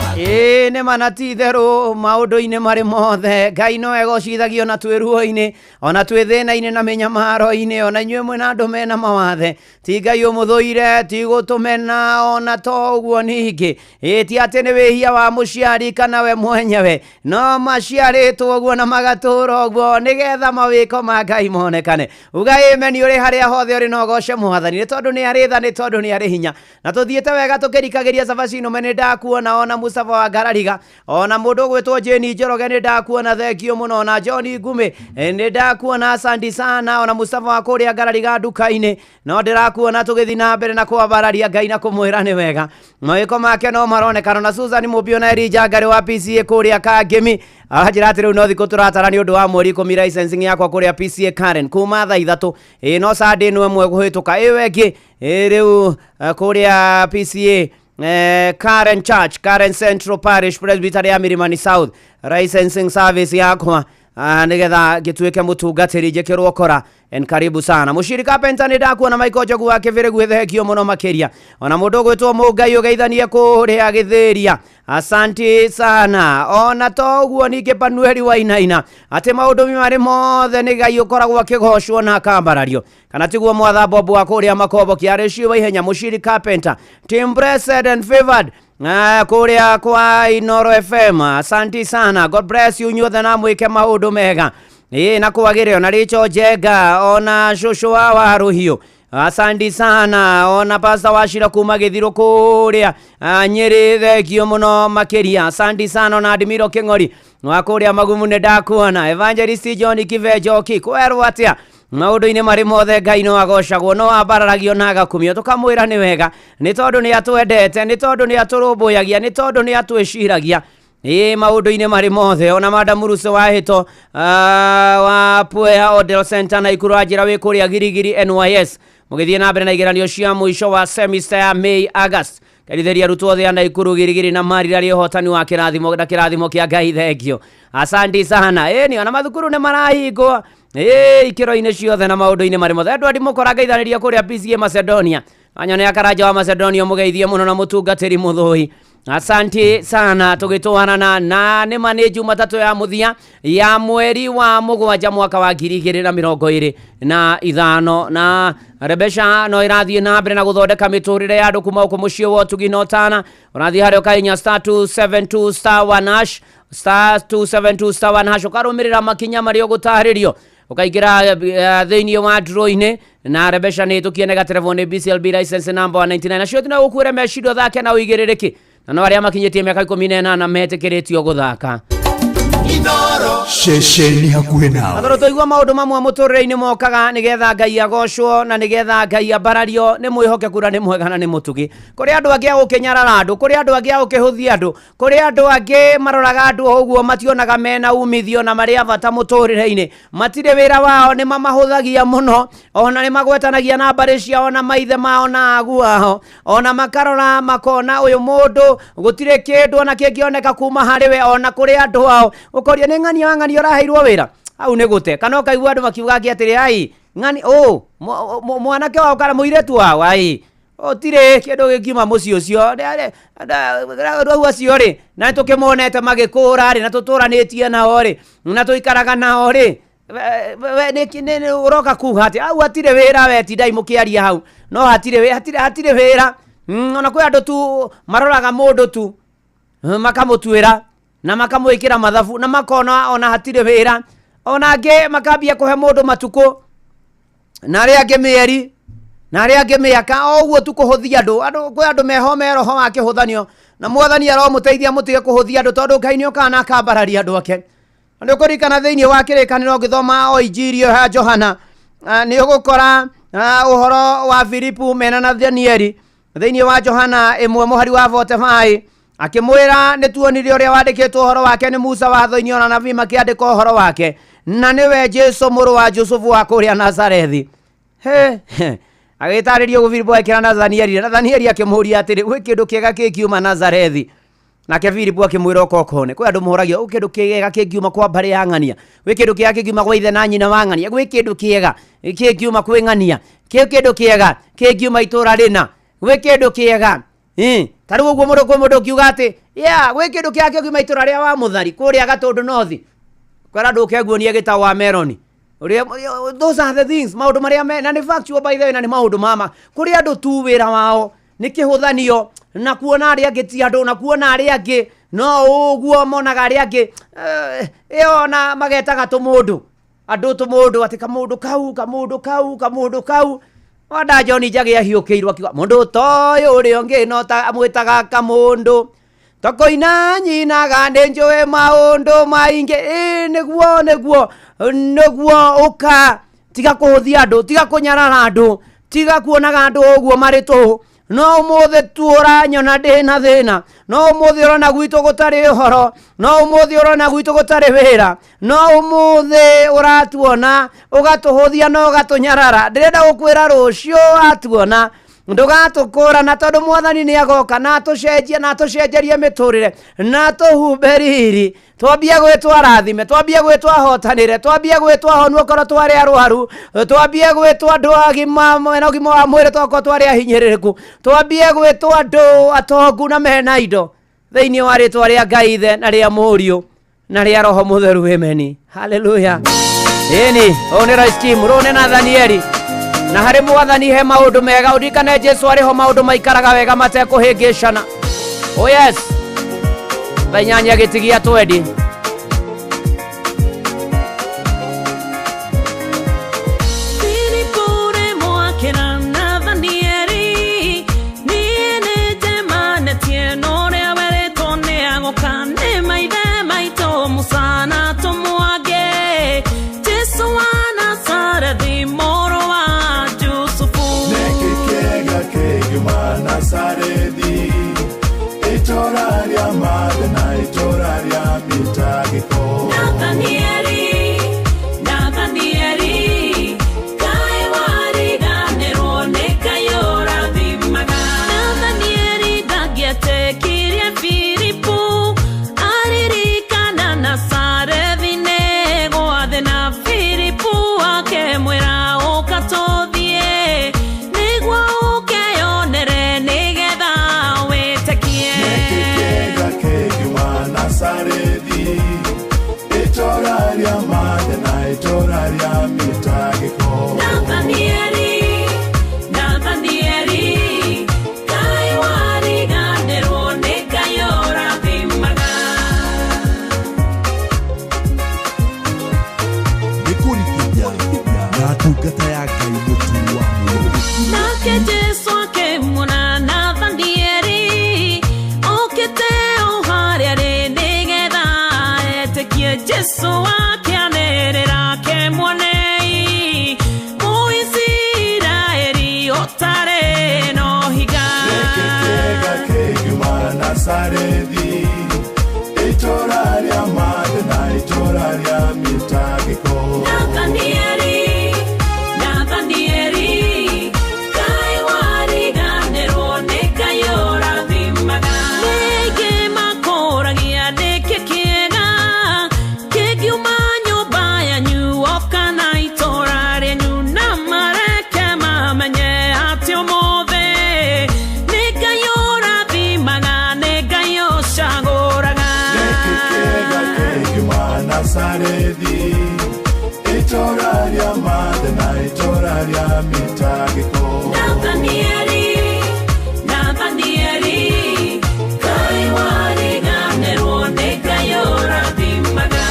wake. Ĩĩ nĩ ma na ti itherũ maũndũ-inĩ marĩ mothe Ngai no egocithagio na twĩ ruo-inĩ ona twĩ thĩna-inĩ na mĩnyamaro-inĩ, ona inyuĩ mwĩna andũ mena mawathe, ti Ngai ũmũthũire, ti gũtũmena ona to ũguo ningĩ, ĩĩ ti atĩ nĩ wĩhia wa mũciari kana we mwenyewe, no maciarĩtwo ũguo na magatũra ũguo nĩgetha mawĩko ma Ngai monekane. Uga amen ũrĩ harĩa hothe ũrĩ na ũgoce Mwathani, nĩ tondũ nĩ arĩ tha, nĩ tondũ nĩ arĩ hinya. Na tũthiĩte wega tũkĩrikagĩria cabaci nũme, nĩ ndakuona ona Mustafa wa Ngarariga. wega. Ona mũndũ ũgwĩtwo Jane Njoroge nĩ ndakuona, thengio mũno. Na John Ngumĩ nĩ ndakuona, asante sana. Ona Mustafa wa kũrĩa ngarariga nduka-inĩ no ndĩrakuona, tũgĩthiĩ na mbere na kwambararia Ngai na kũmwĩra nĩ wega, mawĩko make no maronekana. Na Susan Mũmbio na Elijah Ngarĩ wa PCA kũrĩa Kangemi aranjĩra atĩ rĩu no thikũ tũratara nĩ ũndũ wa mweri 10 licensing yakwa kũrĩa PCA Karen kuma thaa 3, ĩ no Sunday ĩno ĩmwe kũhĩtũka ĩyo ĩngĩ ĩ rĩu kũrĩa PCA Karen Church, Karen Central Parish Presbytery ya Milimani South, licensing service yakwa nigetha ngĩtuĩke mũtungatĩri njĩkĩrwo kora en karibu sana. Mũciri Carpenter nĩ ndakuona, Michael Njogu wa Kĩbĩrĩgu, thengio mũno makĩria. Ona mũndũ ũgwĩtwo Mũngai ũgeithanie kũrĩa Gĩthĩria, asanti sana. Ona to ũguo ningĩ Panueli Wainaina atĩ maũndũ marĩ mothe nĩ Ngai ũkoragwo akĩgocwo na akambarario, kana tiguo mwatha Bob wa kũrĩa Makombo kĩarĩcio wa ihenya. Mũciri Carpenter, team blessed and favored kũrĩa kwa Inoro FM, asanti sana, God bless you inyuothe na mwĩke maũndũ mega ĩ na kwagĩrĩo. Na Rĩcho Njenga, ona cũcũ wa Warũhiũ, asanti sana. Ona pasta wacira kuma gĩthirũ kũrĩa Nyĩrĩ, thengio mũno makĩria, asanti sana. Ona Admiro Kĩng'ori wa kũrĩa Magumu nĩ ndakuona. Evangelist John Kivenjoki, kwerwo atĩa? Maũndũ-inĩ marĩ mothe Ngai no agocagwo, no ambararagio na agakumio, tũkamwĩra nĩ wega nĩ tondũ nĩ atwendete, nĩ tondũ nĩ atũrũmbũyagia, nĩ tondũ nĩ atwĩciragia ĩ maũndũ-inĩ marĩ mothe. Ona Madam Ruse wa Hĩto wa Puea Odel Center na Ikuru anjĩra wĩ kũrĩa Girigiri NYS mũgĩthiĩ na mbere na igeranio cia mũico wa semester ya May August. Kerithĩria arutwo othe a Naikuru, Girigiri na Marira rĩ ũhotani wa kĩrathimo na kĩrathimo kĩa Ngai, thengio, asanti sana. Ĩni ona mathukuru nĩ marahingwo ĩ ikĩro-inĩ ciothe na maũndũ-inĩ marĩ mothe. Edward Mũkora ngeithanĩria kũrĩa PCA Macedonia, anyone akaraja wa Macedonia, mũgeithie mũno na mũtungatĩri mũthũi, asanti sana. Tũgĩtwarana na nĩ ma nĩ Jumatatũ ya mũthia ya mweri wa 7 mwaka wa 2025, na Rebesha no ĩrathiĩ na mbere na gũthondeka mĩtũrĩre ya andũ kuma gũkũ mũciĩ wa ũtugi na ũtana. Ũrathiĩ harĩa ũkahihinya *272 *1 hash, *272 *1 hash, ũkarũmĩrĩra makinya marĩa ũgũtarĩrio, ũkaingĩra thĩinĩ wa draw-inĩ. Na Rebesha nĩ ĩtũkie nĩ gaterebo nĩ BCLB license number 199, nacio tina gũkuĩre meciria thake na ũigĩrĩrĩki, na no arĩa makinyĩtie mĩaka 18 metĩkĩrĩtio gũthaka. Ceceni hakuhĩ nawe. Atoro twaigua maũndũ mamwe mũtũrĩre-inĩ mokaga nĩgetha Ngai agocwo na nĩgetha Ngai ambarario, nĩ mwĩhokeku na nĩ mwega na nĩ mũtugi. Kũrĩ andũ angĩ a gũkĩnyarara andũ, kũrĩ andũ angĩ a gũkĩhũthia andũ, kũrĩ andũ angĩ maroraga andũ o ũguo mationaga mena umithio na marĩ a bata mũtũrĩre-inĩ, matirĩ wĩra wao, nĩ mamahũthagia mũno, ona nĩ magwetanagia na mbarĩ ciao na maithe mao na agu ao, ona makarora makona ũyũ mũndũ gũtirĩ kĩndũ ona kĩngĩoneka kuma harĩ we ona kũrĩ andũ ao. Ũkoria nĩ ng'ania wa ng'ania ũraheirwo wĩra hau nĩ gũte, kana ũkaigua andũ makiuga angĩ atĩrĩ, ai ng'ani ũ mwanake wao kana mũirĩtu wao, ai ũtirĩ kĩndũ gĩkiuma mũciĩ ũcio rĩu acio rĩ, na nĩ tũkĩmonete magĩkũra rĩ, na tũtũranĩtie nao rĩ, na tũikaraga nao rĩ, ũroka kuga atĩ au hatirĩ wĩra, we tindai mũkĩaria hau no hatirĩ hatirĩ wĩra. Ona kwĩ andũ tu maroraga mũndũ tu makamũtuĩra na makamwĩkĩra mathabu na makona ona hatirĩ wĩra. Ona angĩ makambia kũhe mũndũ matukũ na arĩa angĩ mĩeri na arĩa angĩ mĩaka, o ũguo tu kũhũthia andũ. Andũ kwĩ andũ meho me roho wa kĩhũthanio, na Mwathani aromũteithia mũtige kũhũthia andũ, tondũ Ngai nĩ okaga na akambararia andũ ake. Na nĩ ũkũririkana thĩinĩ wa kĩrĩkanĩro ũgĩthoma o injiri ĩyo ya Johana, nĩ ũgũkora ũhoro wa Filipu mena Nathanieli thĩinĩ wa Johana 1 mũhari wa 45, akĩmwĩra nĩ tuonire ũrĩa wandĩkĩtwo ũhoro wake nĩ Musa watho-inĩ, ona nabii makĩandĩka ũhoro wake, na nĩwe Jesu mũrũ wa Jusufu wa kũrĩa Nazarethi. He agĩtarĩria ũguo Filipu akĩra Nathanieli, Nathanieli akĩmũũria atĩrĩ, gwĩ kĩndũ kĩega kĩngiuma Nazarethi? Nake Filipu akĩmwĩra ũka ũkone. Kwĩ andũ mũragia gwĩ kĩndũ kĩega kĩngiuma kwa mbarĩ ya ng'ania, gwĩ kĩndũ kĩega kĩngiuma kwa ithe na nyina wa ng'ania, gwĩ kĩndũ kĩega kĩngiuma kwĩ ng'ania, gwĩ kĩndũ kĩega kĩngiuma itũra rĩna, gwĩ kĩndũ kĩega. Ta rĩu ũguo mũndũ kwĩ mũndũ ũkiuga atĩ yeah, gwĩ kĩndũ kĩega kĩngiuma itũra rĩa wa Mũthari kũrĩa Gatũndũ North, kwĩra andũ ũke nguonie gĩtau wa meroni. Those are the things, maũndũ marĩa me na nĩ factual by the way, na nĩ maũndũ mama kũrĩ andũ tu wĩra wao nĩ kĩhũthanio na kuona arĩa angĩ ti andũ, na kuona arĩa angĩ no ũguo monaga arĩa angĩ ĩyo, na magetaga tũmũndũ andũ tũmũndũ atĩ kamũndũ kau kamũndũ kau kamũndũ kau. Wanda John Njagi ahiũkĩirwo akiuga mũndũ toyũ ũrĩa ũngĩ no ta amwĩtaga kamũndũ. Tokoina nyinaga nĩ njũĩ maũndũ maingĩ. Ĩ nĩguo nĩguo nĩguo ũka tiga kũhũthia andũ, tiga kũnyarara andũ, tiga kuonaga andũ ũguo marĩ tũhũ. No ũmũthĩ tu ũranyona ndĩ na thĩna, no ũmũthĩ ũrona gwitũ gũtarĩ ũhoro, no ũmũthĩ ũrona gwitũ gũtarĩ wĩra, no ũmũthĩ ũratuona ũgatũhũthia na ũgatũnyarara. Ndĩrenda gũkwĩra rũciũ watuona ndũgatũkũrana, tondũ mwathani nĩ agoka na atũcenjie na atũcenjerie mĩtũrĩre na atũhumbe riri. Twambie gwĩtwo arathime, twambie gwĩtwo ahotanĩre, twambie gwĩtwo ahonu okorwo twarĩ arwaru, twambie gwĩtwo andũ agima mena ũgima wa mwĩrĩ tokorwo twarĩ ahinyĩrĩrĩku, twambie gwĩtwo andũ atongu na mena indo thĩinĩ wa rĩtwa rĩa Ngai Ithe na rĩa Mũriũ na rĩa Roho Mũtheru. Amen. Haleluya. Ĩni ũyũ nĩ Royce Kim, rũũ nĩ Nathanieli na harĩ mwathani he maũndũ mega. Ũririkane Jesu arĩ ho maũndũ maikaraga wega matekũhĩngĩcana. Oh yes, thaa 8 gĩtigia twendi. Filipu mwakĩra Nathanieli, niĩ nĩnjemanĩtie na ũrĩa werĩtwo nĩagũka nĩ maithe maitũ Musa na tũmwange, Jesũ wa Nazarethi mũrũ wa Jusufu. Nĩkĩ kĩega kĩngiuma Nazarethi, itũũra rĩa mathĩna, itũũra rĩa mĩtangĩko? Nathanieli, Nathanieli, kaĩ wariganĩrwo nĩ Ngai ũrathimaga. Nathanieli ndangĩetĩkirie Filipu, aririkana Nazarethi nĩ gwathĩ, na Filipu akĩmwĩra ũka tũthiĩ nĩguo ũkeyonere nĩgetha wĩtĩkie. Nĩkĩ kĩega kĩngiuma Nazarethi, itũũra rĩa mathĩna, itũũra rĩa mĩtangĩko? Nathanieli, Nathanieli, kaĩ wariganĩrwo nĩ Ngai ũrathimaga. Nĩ kũrikithia na ndungata ya Ngai mũturi wa mũrũ. Nake Jesu akĩmuona Nathanieli okĩte o harĩa arĩ nĩgetha etĩkie. Jesu akĩanĩrĩra akĩmuonei, Mũisiraeli ũtarĩ na ũhiga. Nĩkĩ kĩega kĩngiuma Nazarethi, itũũra rĩa mathĩna, itũũra rĩa mĩtangĩko? Nathanieli, Nathanieli, kaĩ wariganĩrwo nĩ Ngai ũrathimaga. Ningĩ makũragia nĩkĩ kĩega kĩngiuma nyũmba yanyu o kana itũũra rĩanyu, na mareke mamenye atĩ ũmũthĩ nĩ Ngai ũrathimaga, nĩ Ngai ũcagũraga. Nĩkĩ kĩega kĩngiuma Nazarethi, itũũra rĩa mathĩna, itũũra rĩa mĩtangĩko? Nathanieli, Nathanieli, kaĩ wariganĩrwo nĩ Ngai ũrathimaga.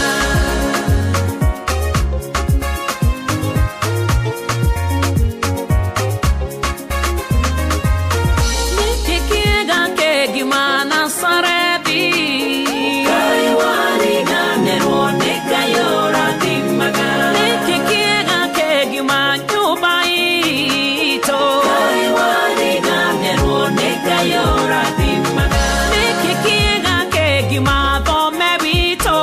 Nĩkĩ kĩega kĩngiuma Nazarethi, kaĩ wariganĩrwo nĩ Ngai ũrathimaga. Nĩkĩ kĩega kĩngiuma nyũmba itũ, kaĩ wariganĩrwo nĩ Ngai ũrathimaga. Nĩkĩ kĩega kĩngiuma thome witũ,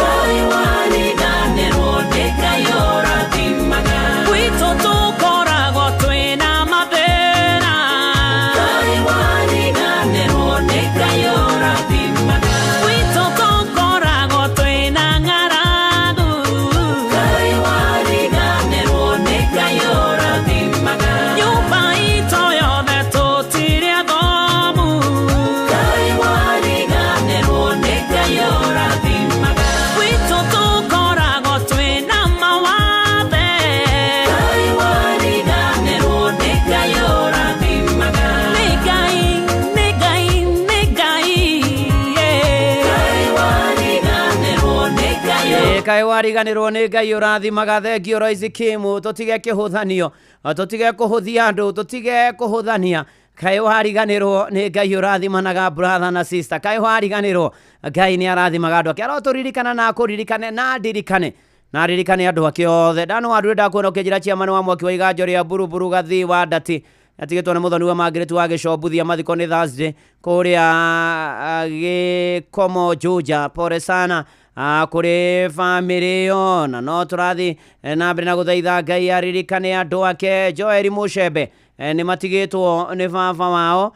kaĩ wariganĩrwo nĩ Ngai ũrathimaga. Gwitũ tũkoragwo twĩna mathĩna, kaĩ wariganĩrwo nĩ Ngai ũrathimaga. Gwitũ tũkoragwo twĩna ng'aragu, kaĩ wariganĩrwo nĩ Ngai ũrathimaga. Nyũmba itũ yothe tũtirĩ athomu, kaĩ wariganĩrwo nĩ Ngai ũrathimaga. Gwitũ tũkoragwo twĩna mawathe, kaĩ wariganĩrwo nĩ Ngai ũrathimaga. Nĩ Ngai, nĩ Ngai, nĩ Ngai, yeah. Kaĩ wariganĩrwo nĩ Ngai. Ĩ, kaĩ wariganĩrwo nĩ Ngai ũrathimaga. Thengio Royce Kim. Tũtige kĩhũthanio, tũtige kũhũthia andũ, tũtige kũhũthania. Kaĩ wariganĩrwo nĩ Ngai ũrathimanaga brother na sister? Kaĩ wariganĩrwo Ngai nĩ arathimaga andũ ake? Arotũririkana na akũririkane na ndirikane na ririkane andũ ake othe. Ndano wa ndure ndakuona ũkĩnjĩra chairman wa mwaki wa iganjo rĩa Buruburu Gathii wa Ndati atigĩtwo nĩ mũthoni wa Margaret wa Gĩcombuthia. Mathiko nĩ Thursday kũrĩa Gĩkomo Juja. Pole sana kũrĩ famĩlĩ ĩyo, na no tũrathiĩ na mbere na gũthaitha Ngai aririkane andũ ake. Joel Mucembe nĩ matigĩtwo nĩ baba wao,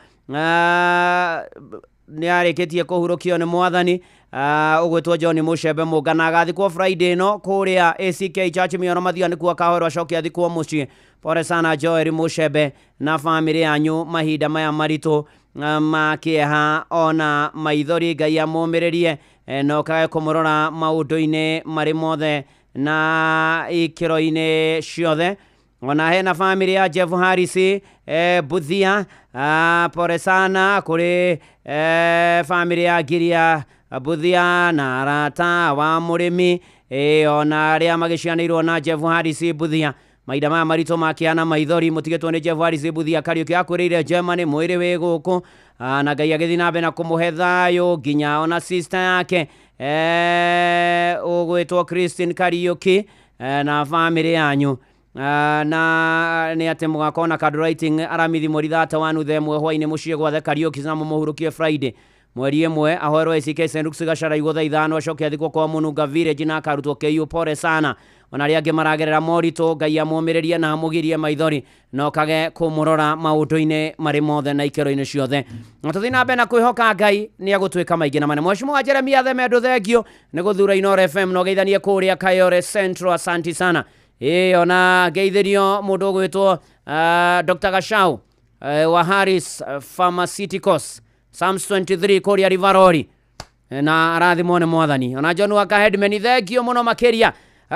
nĩ arĩkĩtie kũhurũkio nĩ mwathani, ũgwĩtwo John Mucembe Mũngana, agathikwo Friday ĩno kũrĩa ACK Church Mĩoro Mathia, nĩkuo akahoerwo acoke athikwo mũciĩ. Pole sana Joel Mucembe na famĩlĩ yanyu mahinda maya maritũ ma kĩeha ona maithori. Ngai amũmĩrĩrie na ũkage kũmũrora maũndũ-inĩ marĩ mothe na ikĩro-inĩ ciothe. Ona hena famĩlĩ ya Jeff Harris Buthia, pole sana kũrĩ famĩlĩ ya Ngiria Buthia na arata wa mũrĩmi, ona arĩa magĩcianĩirwo na Jeff Harris Buthia mahinda maya maritũ makĩana maithori. Mũtigĩtwo nĩ Jeff Harris Buthia Kariũki akwĩrĩire Germany, mwĩrĩ wĩ gũkũ, na Ngai agĩthiĩ na mbere na kũmũhe thayũ nginya ona sister yake ũgwĩtwo Christine Kariũki na famĩlĩ yanyu. Na nĩ atĩ mũgakorwo na card writing aramithi mweri 31 thaa 1 hwaĩ-inĩ mũciĩ gwathe Kariũki, na mũmũhurũkie Friday mweri 1, ahoerwo ACK St Luke's Gachara igwo thaa 5, acoke athikwo kwa Mũnunga Village na akarutwo KU. Pole sana ona arĩa angĩ maragerera moritũ, Ngai amũmĩrĩrie na amũgirie maithori na ũkage kũmũrora maũndũ-inĩ marĩ mothe na ikĩro-inĩ ciothe. Na tũthiĩ na mbere na kwĩhoka Ngai nĩ agũtuĩka maingĩ na manene. Mheshimiwa Jeremia Themendo, thengio nĩ gũthura Inooro FM na ũgeithanie kũrĩa Kayore Central, asanti sana. Ĩ ona ngeithĩrio mũndũ ũgwĩtwo Dr. Gachau wa Harris Pharmaceuticals, Psalms 23 kũrĩa Rivarori, na arathimwo nĩ mwathani. Ona John wa Headman, thengio mũno makĩria.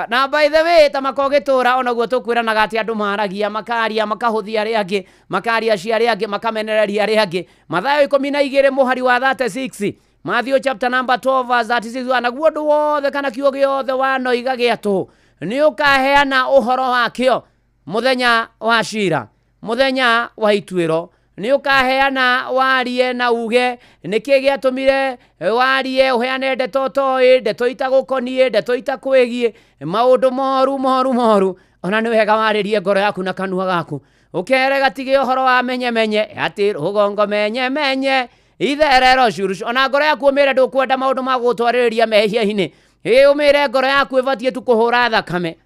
Na by the way, ta makogĩtũra onaguo tũkwĩranaga atĩ andũ maragia makaria makahũthia arĩa angĩ, makaria cia arĩa angĩ, makamenereria arĩa angĩ. Mathayo 12 mũhari wa 36, Matthew chapter number 12 verse 36, naguo ũndũ wothe kana kiugo gĩothe wanoiga gĩa tũhũ nĩ ũkaheana ũhoro wakĩo mũthenya wa cira, mũthenya wa ituĩro. Nĩ ũkaheana warie na uge nĩkĩ gĩatũmire warie, ũheane ndeto ũtoĩ, ndeto itagũkoniĩ, ndeto itakwĩgiĩ, maũndũ moru moru moru. Ona nĩ wega warĩrie ngoro yaku na kanua gaku, ũkere gatige ũhoro wa menye menye atĩ rũgongo menye menye itherero curu. Ona ngoro yaku ũmĩre ndũkwenda maũndũ ma gũgũtwarĩrĩria mehia-inĩ. Ĩ ũmĩre ngoro yaku ĩbatiĩ tu kũhũra thakame,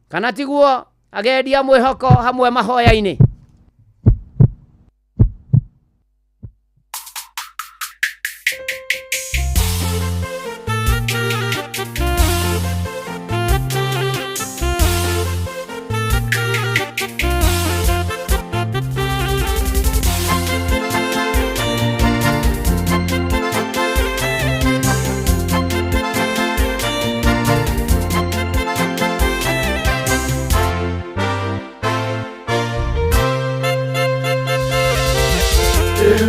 kana tiguo agendia mwĩhoko hamwe mahoya-inĩ.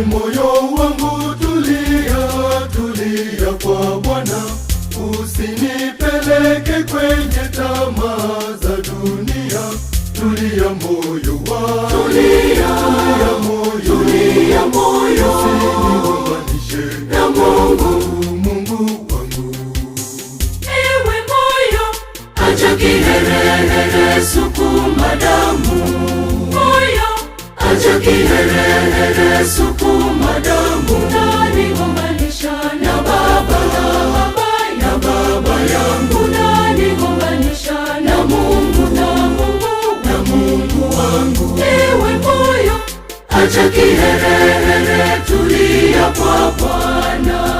Moyo wangu tulia, tulia kwa Bwana, usinipeleke kwenye tamaa za dunia. Tulia moyo wangu, tulia, tulia moyo, tulia moyo, usinigombanishe na Mungu, Mungu wangu. Ewe moyo, acha kiherehere, sukuma damu. Moyo, acha kiherehere, sukuma damu. Unanigombanisha na baba, na baba yangu. Unanigombanisha na Mungu, na Mungu, na Mungu wangu. Ewe moyo, acha kiherehere, tulia kwa Bwana.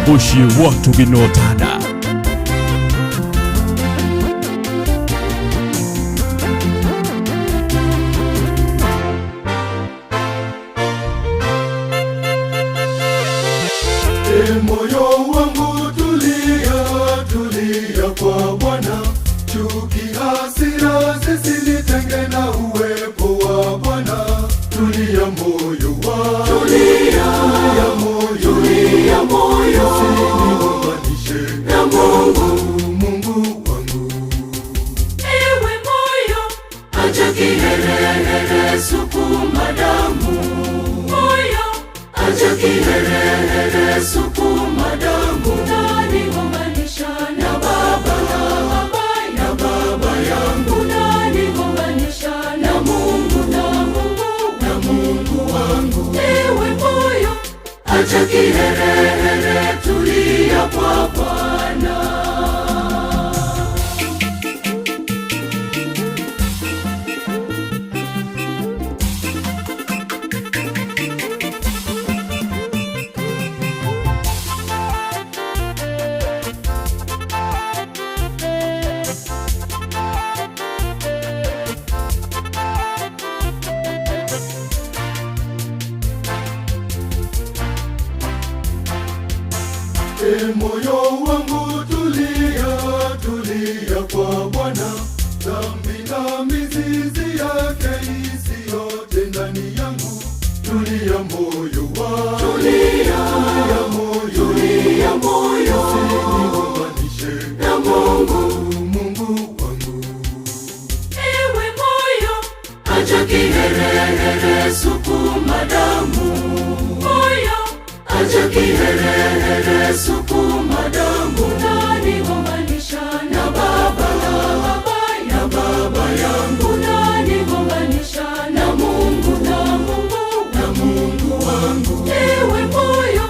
Mũciĩ wa Tũgĩnotana. Moyo wangu tulia, tulia kwa Bwana, chuki hasira zisinitenge na uwepo wa Bwana. Tulia moyo wangu, tulia, tulia Acha kiherehere, sukuma damu. Moyo, acha kiherehere, sukuma damu. Unanigombanisha na baba, na baba, na baba yangu. Unanigombanisha na Mungu, na Mungu, na Mungu wangu. Ewe moyo, acha kiherehere, tulia kwa Bwana. E moyo wangu tulia, tulia kwa Bwana, dhambi na mizizi yake isiyote ndani yangu. Tulia moyo wangu, Tulia, tulia moyo, tulia moyo, usinigombanishe na Mungu, Mungu wangu. Ewe moyo, acha kiherehere, sukuma damu. Moyo, acha kiherehere, sukuma damu. Unanigombanisha na baba, na baba, na baba yangu. Unanigombanisha na Mungu, na Mungu, na Mungu wangu. Ewe moyo,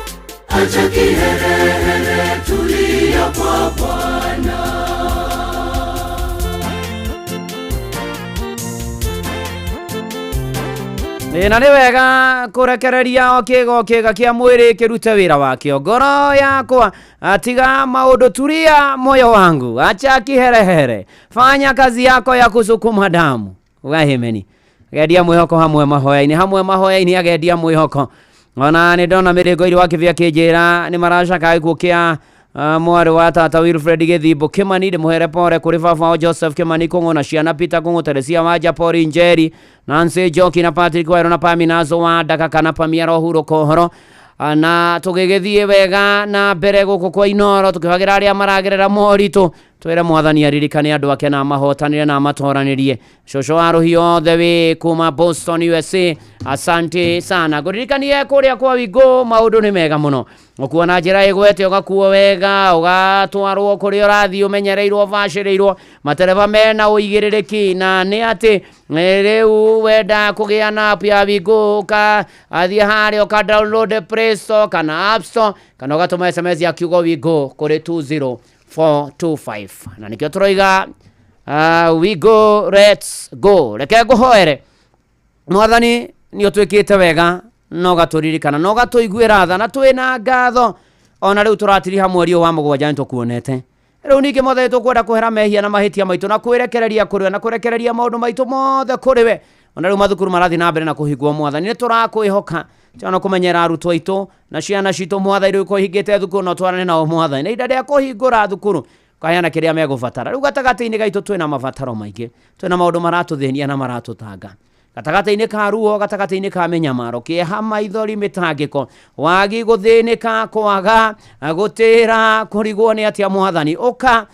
acha kiherehere, tulia kwa Bwana. Ĩ, na nĩ wega kũrekereria o kĩga o kĩga kĩa mwĩrĩ kĩrute wĩra wakĩo. Ngoro yakwa atiga maũndũ, tulia moyo wangu, acha kiherehere, fanya kazi yako ya kusukuma damu. Wahimeni agendia mwĩhoko hamwe mahoya-inĩ, hamwe mahoya-inĩ agendia mwĩhoko. Ona nĩ ndona mĩrĩngo iri wa kĩbĩa kĩnjĩra nĩ maracaka gĩkuũ kĩa mwarĩ wa tata Wilfred Gĩthimbo Kĩmani, ndĩmũhere pore kũrĩ baba wao Joseph Kĩmani Kũng'ũ na ciana Peter Kũng'ũ, Teresia Wanja, Paul Njeri, Nancy Njoki na Patrick Wairũ na Paminazo wa Ndaka kana Pamia Rohurũka ũhoro. Na tũgĩgĩthiĩ wega na mbere gũkũ kwa Inoro tũkĩhagĩra arĩa maragerera moritũ, twĩre mwathani aririkane andũ ake na amahotanĩre na amatoranĩrie. Cũcũ wa rũhiũ othe wĩ kuma Boston USA, asante sana. Ngũririkanie kũrĩa kwa Wingũ maũndũ nĩ mega mũno, ũkuo na njĩra ĩgwete, ũgakuo wega, ũgatwarwo kũrĩa ũrathiĩ ũmenyereirwo, ũbacĩrĩirwo, matereba mena ũigĩrĩrĩki, na nĩ atĩ rĩu wenda kũgĩa na app ya Wingũ ũkathiĩ harĩa ũka download Play Store kana App Store kana ũgatũma SMS ya kiugo Wingũ kũrĩ 20425, na nĩkĩo tũroiga we go, let's go. Reke ngũhoere. Mwathani, nĩ ũtwĩkĩte wega na ũgatũririkana na ũgatũiguĩra tha, na twĩna ngatho ona rĩu tũratiriha mweri ũyũ wa mũgwanja nĩ tũkuonete. Rĩu ningĩ mothe tũkwenda kũhera mehia na mahĩtia maitũ na kwĩrekereria kũrĩ we na kũrekereria maũndũ maitũ mothe kũrĩ we. Ona rĩu mathukuru marathiĩ na mbere na kũhingwo, mwathani nĩ tũrakwĩhoka tiana kũmenyera arutwo aitũ na ciana citũ, mwathani rĩu kũhingĩte thukuru no twarane nao mwathani, na ihinda rĩa kũhingũra thukuru kaheana kĩrĩa megũbatara. Rĩu gatagatĩ-inĩ gaitũ twĩna mabataro maingĩ, twĩna maũndũ maratũthĩnia na maratũtanga, gatagatĩ-inĩ ka ruo, gatagatĩ-inĩ ka mĩnyamaro, kĩeha, maithori, mĩtangĩko, wagi, gũthĩnĩka, kwaga gũtĩra, kũrigwo nĩ atĩa. Mwathani, ũka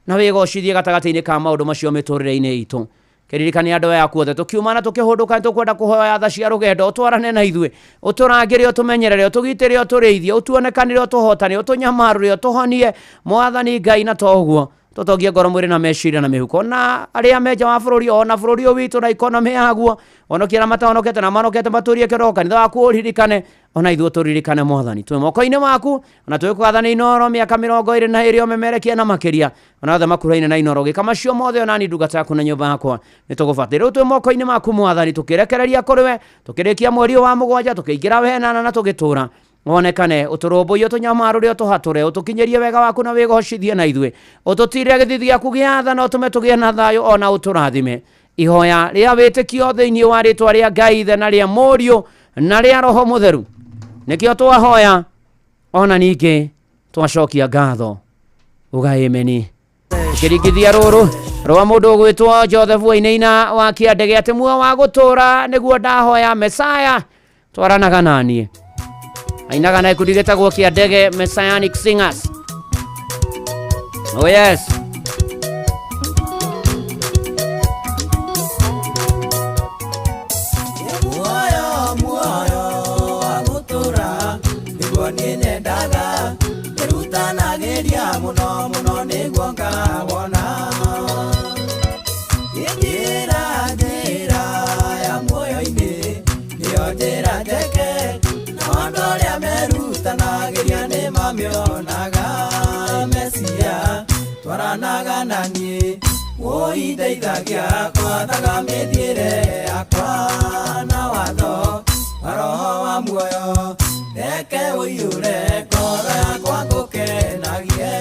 na wĩgocithie gatagatĩ-inĩ ka maũndũ macio mĩtũrĩre-inĩ itũ. Kĩririkane andũ aya aku othe tũkiuma na tũkĩhũndũka, nĩ tũkwenda kũhoya tha cia rũgendo, ũtwarane na ithuĩ, ũtũrangĩre, ũtũmenyerere, ũtũgitĩre, ũtũrĩithie, ũtuonekanĩre, ũtũhotane, ũtũnyamarũre, ũtũhonie mwathani Ngai, na to ũguo tũtongie ngoro, mwĩrĩ na meciria na mĩhuko, na arĩa menja wa bũrũri ona bũrũri ũyũ witũ na ikonomĩ yaguo, onokia arĩa matahonokete na mahonokete matũrie kĩroho, kanitha waku ũririkane, ona ithuĩ tũririkane mwathani. Twĩ moko-inĩ maku ona twĩkwathana Inoro mĩaka 22 ũmemerekie na makĩria, ona othe makuhaine na Inoro gĩka macio mothe, ona ni ndungata yaku na nyũmba yakwa nĩ tũgũbataire. Rĩu twĩ moko-inĩ maku mwathani, tũkĩrekereria kũrĩ we, tũkĩrĩkia mweri ũyũ wa mũgwanja, tũkĩingĩra wenana na tũgĩtũra wonekane, ũtũrũmbũiye, ũtũnyamarũre, ũtũhatũre, ũtũkinyĩrie wega waku na wĩgocithie na ithuĩ, ũtũtirĩre gĩthithi gĩaku gĩa tha na ũtũme tũgĩe na thayũ, ona ũtũrathime. Ihoya rĩa wĩtĩkio thĩinĩ wa rĩtwa rĩa Ngai Ithe na rĩa Mũriũ na rĩa Roho Mũtheru nĩkĩo twahoya, ona ningĩ twacokia ngatho. Uga ameni. Kĩringithia rũrũ rwa mũndũ ũgwĩtwo Joseph Wainaina wa kĩandege atĩ muoyo wa gũtũũra nĩguo ndahoya, Mesaya twaranaga naniĩ, ainaga na gĩkundi gĩtagwo Kĩandege Messianic Singers. Oh yes. Ũindeithagia kwathaga mĩthiĩre yakwa na watho wa roho wa muoyo reke ũiyũre ngoro yakwa ngũkenagie.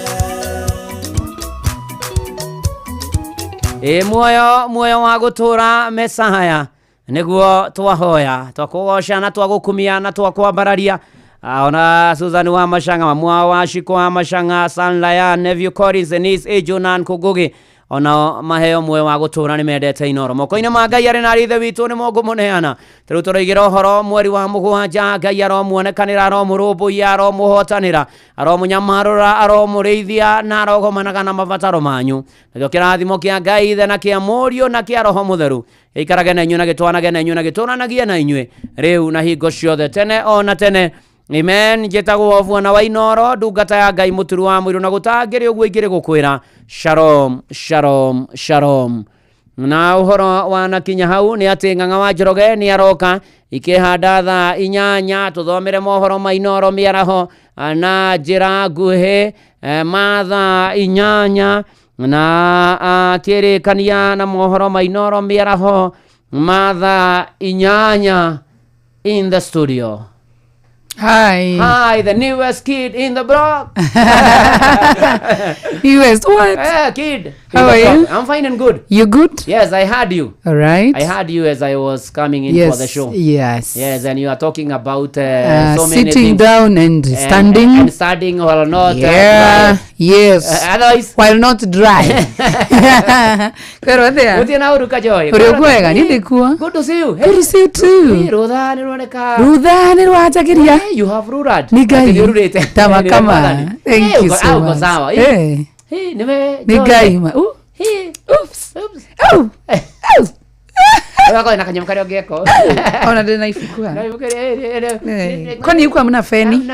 Ĩ muoyo muoyo wa gũtũũra mesaya nĩguo twahoya twakũgoca na twagũkumia na twakwambararia. Ona Susan wa Mashanga, mamu wa Shiko wa Mashanga, Sanlaya, Nevio Collins, Denise A. Jonan Kugugi, ona maheo muoyo wa gũtũũra nĩ mendete Inoro. Moko-inĩ ma Ngai arĩ na ithe witũ nĩ mũngũmũneana. Tarĩu tũroigĩra ũhoro mweri wa mũgwanja, Ngai aromuonekanĩra, aromũrũmbũiya, aromũhotanĩra, aromũnyamarũra, aromũrĩithia na arogomanaga na mabataro manyu. Nakĩo kĩrathimo kĩa Ngai Ithe na kĩa Mũriũ na kĩa Roho Mũtheru gĩikarage na inyuĩ na gĩtwanage na inyuĩ na gĩtũranagie na inyuĩ rĩu na hingo ciothe tene o na tene. Amen. Njĩtagwo Bwana wa Inoro, ndungata ya Ngai mũturu wa mũirũ, na gũtangĩrĩ ũguo ingĩrĩ gũkwĩra shalom shalom shalom. Na ũhoro wanakinya hau nĩ atĩ Ng'ang'a wa Njoroge nĩ aroka ikĩhanda thaa 8 tũthomere mohoro ma Inoro mĩaraho na njĩra nguhĩ ma thaa 8 na akĩrĩkania na mohoro ma Inoro mĩaraho ma thaa 8 in the studio. Hi. Hi, the newest kid in the block. Newest what? Kid. How are you? I'm fine and good. You good? Yes, I heard you. All right. I heard you as I was coming in yes, for the show. Yes. Yes, and you are talking about so many sitting things. Down and standing. And standing or not. Yeah. Yes. Otherwise. While not dry. Kwero there. Uti na uruka joy. Uri kwega ni ndikuwa. Good to see you. Good to see you too. Rutha ni ruoneka. Rutha ni rwanjagiria. You have rurad. Ni Ngai. Tama kama. Thank you so much. Sawa. Hey. Hey, nime. Ni Ngai ma. Hey. Oops. Oh. Oh. Wako na kanyamũ karĩa ũngĩeka. Ona ndĩ na ibuku haha. Na ibuku rĩrĩ. Kwani huku hamna feni?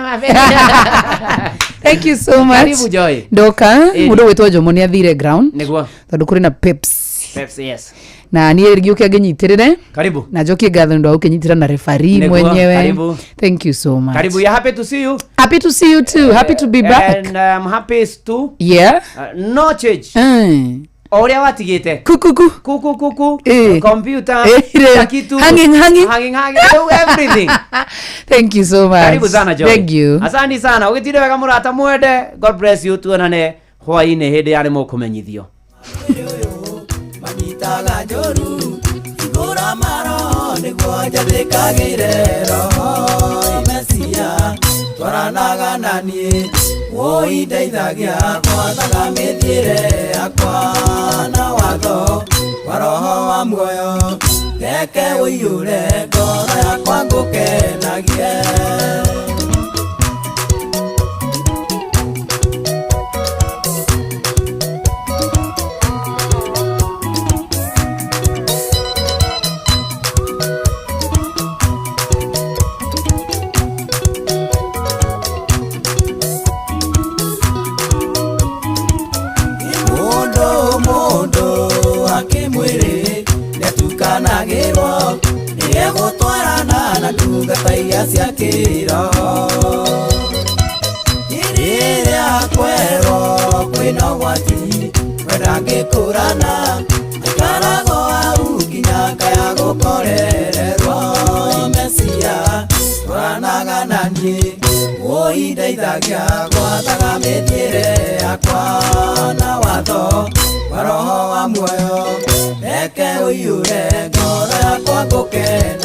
Thank you so much. Karibu Joy. Ndoka mũndũ gwĩtwo Jomo nĩ athire ground. Nĩguo. Tondũ kũrĩ na Pepsi. Pepsi, yes. Na niĩ ngĩũke ngĩnyitĩrĩre. Karibu. Na njokie ngatho nĩ ũndũ wa gũkĩnyitĩra na referee mwenyewe. Karibu. Thank you so much. Karibu. You're happy to see you. Happy to see you too. Happy to be back. And I'm happy too. Yeah. No change. O ũrĩa watigĩte. Kukuku. Kukukuku. Computer. Kitu. Hanging, hanging. Hanging, hanging. Everything. Thank you so much. Karibu sana Joy. Thank you. Asante sana. Ũgĩtinde wega mũrata mwende. God bless you. Tuonane hwaĩ-inĩ hĩndĩ ya nĩ mũkũmenyithio. Manyitaga njoru igũra maroho nĩguo njathĩkagĩre roho Mesia twaranaga na niĩ ũindeithagia kwathaga mĩthiĩre yakwa na watho wa roho wa muoyo reke ũiyũre ngoro yakwa ngũkenagie. Nĩatukanagĩrwo nĩegũtwarana na ndungata iria cia kĩroho rĩrĩa kwerwo kwĩna ũgwati we ndangĩkũrana aikaragwo hau nginya kaya gũkorererwo Mesia twaranaga na niĩ ũindeithagia gwathaga mĩthiĩre yakwa na watho wa roho wa muoyo reke ũiyũre ngoro yakwa ngũkenagie.